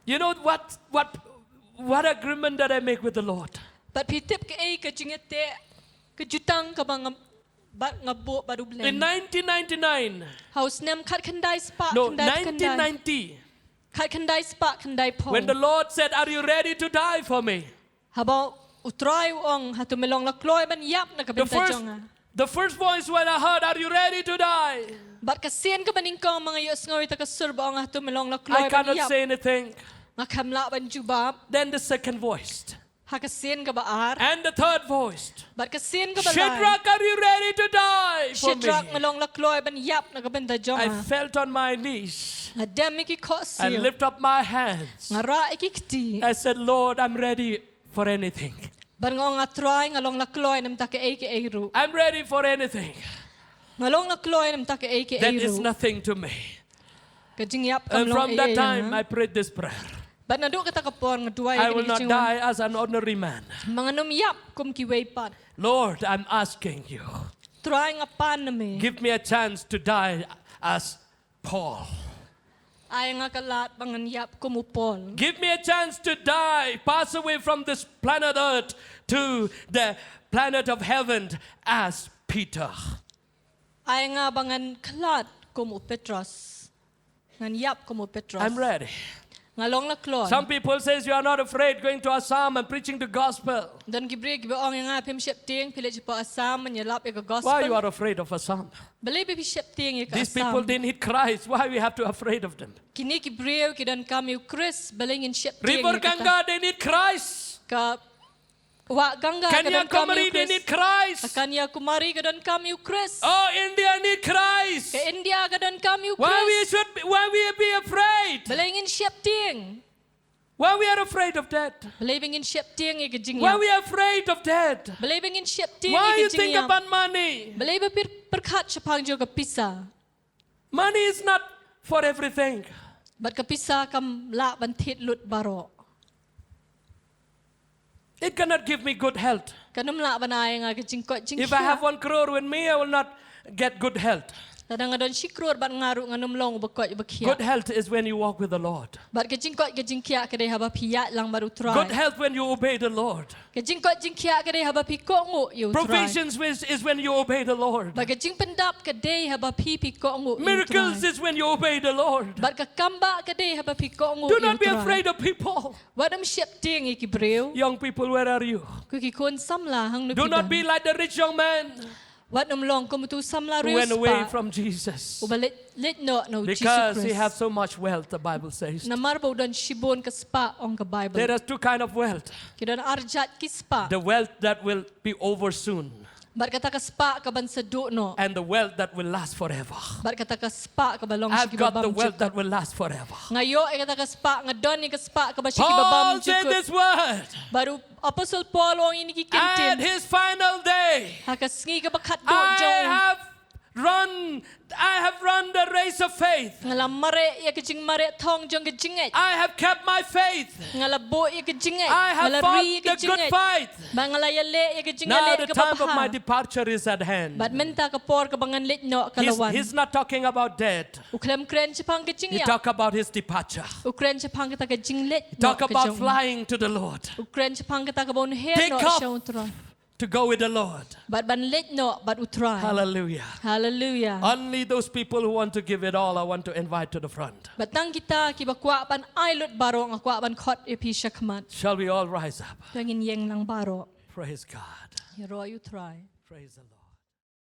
You know what, what, what agreement that I make with the Lord? Bad phi tip kaei ka jingïateh ka jutang kaba nga, bad nga buh bad U Blei. In nineteen ninety-nine. Ha u snem khatkhyndai spah, no, khyndai, khyndai. Nineteen ninety. Khatkhyndai spah khyndai phew. When the Lord said, "Are you ready to die for me?" Haba U Trai u ong, "Hato me long la kloi ban ïap na ka bynta jong nga?" The first voice when I heard, "Are you ready to die?" Bad ka sien kaba nyngkong ma nga ïohsngew ïa ka sur ba ong, "Hato me long la kloi ban ïap?" I cannot say anything. Nga khlem lah ban jubab. Then the second voice. Ha ka sien kaba ar. And the third voice. Bad ka sien kaba lai. "Shadrach, are you ready to die for me?" "Shadrach, me long la kloi ban ïap na ka bynta jong nga?" I felt on my knees. Nga dem ïa ki khohsiew. I lift up my hands. Nga rah ïa ki kti. I said, "Lord, I'm ready for anything." Bad nga ong, "A Trai, nga long la kloi namar kaei kaei ruh." "I'm ready for anything." Nga long la kloi namar kaei kaei ruh. That is nothing to me. Ka jingïap kam long ei ei ïa nga. And from that time, I prayed this prayer. Bad naduh kata ka por nga duwai ïa kane ka jingwan. I will not die as an ordinary man. Ma ngan ym ïap kum kiwei pat. Lord, I'm asking you. Trai, nga pan na me. Give me a chance to die as Paul. Ai nga ka lad ba ngan ïap kum u Paul. Give me a chance to die, pass away from this planet Earth to the planet of heaven as Peter. Ai nga ba ngan khlad kum u Petros. Ngan ïap kum u Petros. I'm ready. Nga long la kloi. Some people says you are not afraid going to Assam and preaching the gospel. Don ki briew kiba ong ïa nga phim sheptieng phi leit shapoh Assam ban ïalap ïa ka gospel. Why you are afraid of Assam? Balei ba phi sheptieng ïa ka Assam? These people, they need Christ. Why we have to afraid of them? Kine ki briew ki donkam ïa u Khrist, balei ngin sheptieng ïa kata? River Ganga, they need Christ. Ka Wah Ganga ka donkam ïa u Khrist. Kanyakumari, they need Christ. Ka Kanyakumari ka donkam ïa u Khrist. Oh, India need Christ. Ka India ka donkam ïa u Khrist. Why we should be, why we be afraid? Balei ngin sheptieng? Why we are afraid of death? Balei ba ngin sheptieng ïa ka jingïap? Why we are afraid of death? Balei ba ngin sheptieng ïa ka jingïap? Why you think about money? Balei ba phi pyrkhat shaphang jong ka pisa? Money is not for everything. Bad ka pisa kam lah ban thied lut baroh. It cannot give me good health. Kan ym lah ban ai nga ka jingkoit jingkhiah. If I have one crore with me, I will not get good health. Lada nga don shi klur bad nga ruh ngan ym long uba koit uba khiah. Good health is when you walk with the Lord. Bad ka jingkoit ka jingkhiah ka dei haba phi ïaid lang bad U Trai. Good health when you obey the Lord. Ka jingkoit jingkhiah ka dei haba phi kohnguh ïa U Trai. Provisions is, is when you obey the Lord. Bad ka jingpyndap ka dei haba phi, phi kohnguh ïa U Trai. Miracles is when you obey the Lord. Bad ka kambah ka dei haba phi kohnguh ïa U Trai. Do not be afraid of people. Wat ym sheptieng ïa ki briew. Young people, where are you? Ko ki khun samla, hangno phi don? Do not be like the rich young man. Wat nym long kum utu u samla riewspah. Who went away from Jesus. Uba leit, leit noh na U Jisu Khrist. Because he had so much wealth, the Bible says. Namar ba u don shibun ka spah, ong ka Baibl. There are two kind of wealth. Ki don arjat ki spah. The wealth that will be over soon. Bad kata ka spah kaban sa duh noh. And the wealth that will last forever. Bad kata ka spah kaba long shi kiba bam jukut. I've got the wealth that will last forever. Nga ïoh ïa kata ka spah, nga don ïa ka spah kaba shi kiba bam jukut. Paul said this word. Bad u Apostle Paul u ong ïa kine ki ktien. At his final day, ha ka sngi kaba khatduh jong u. I have run, I have run the race of faith. Nga la mareh ïa ka jingmareh thong jong ka jingngeit. I have kept my faith. Nga la buh ïa ka jingngeit. I have fought the good fight. Nga la ri ïa ka jingngeit. Bad nga la ïaleh ïa ka jingïaleh kaba bha. Now the time of my departure is at hand. Bad mynta ka por kaba ngan leit noh ka la wan. He's, he's not talking about death. U khlem kren shaphang ka jingïap. He talk about his departure. U kren shaphang kata ka jingleit noh ka jong u. He talk about flying to the Lord. U kren shaphang kata kaba un her noh sha U Trai. Take off to go with the Lord. Bad ban leit noh bad U Trai. Hallelujah. Hallelujah. Only those people who want to give it all, I want to invite to the front. Bad tang kita kiba kwah ban ai lut baroh, nga kwah ban khot ïa phi shakhmat. Shall we all rise up? To ngin ïeng lang baroh. Praise God. Ïaroh ïa U Trai. Praise the Lord.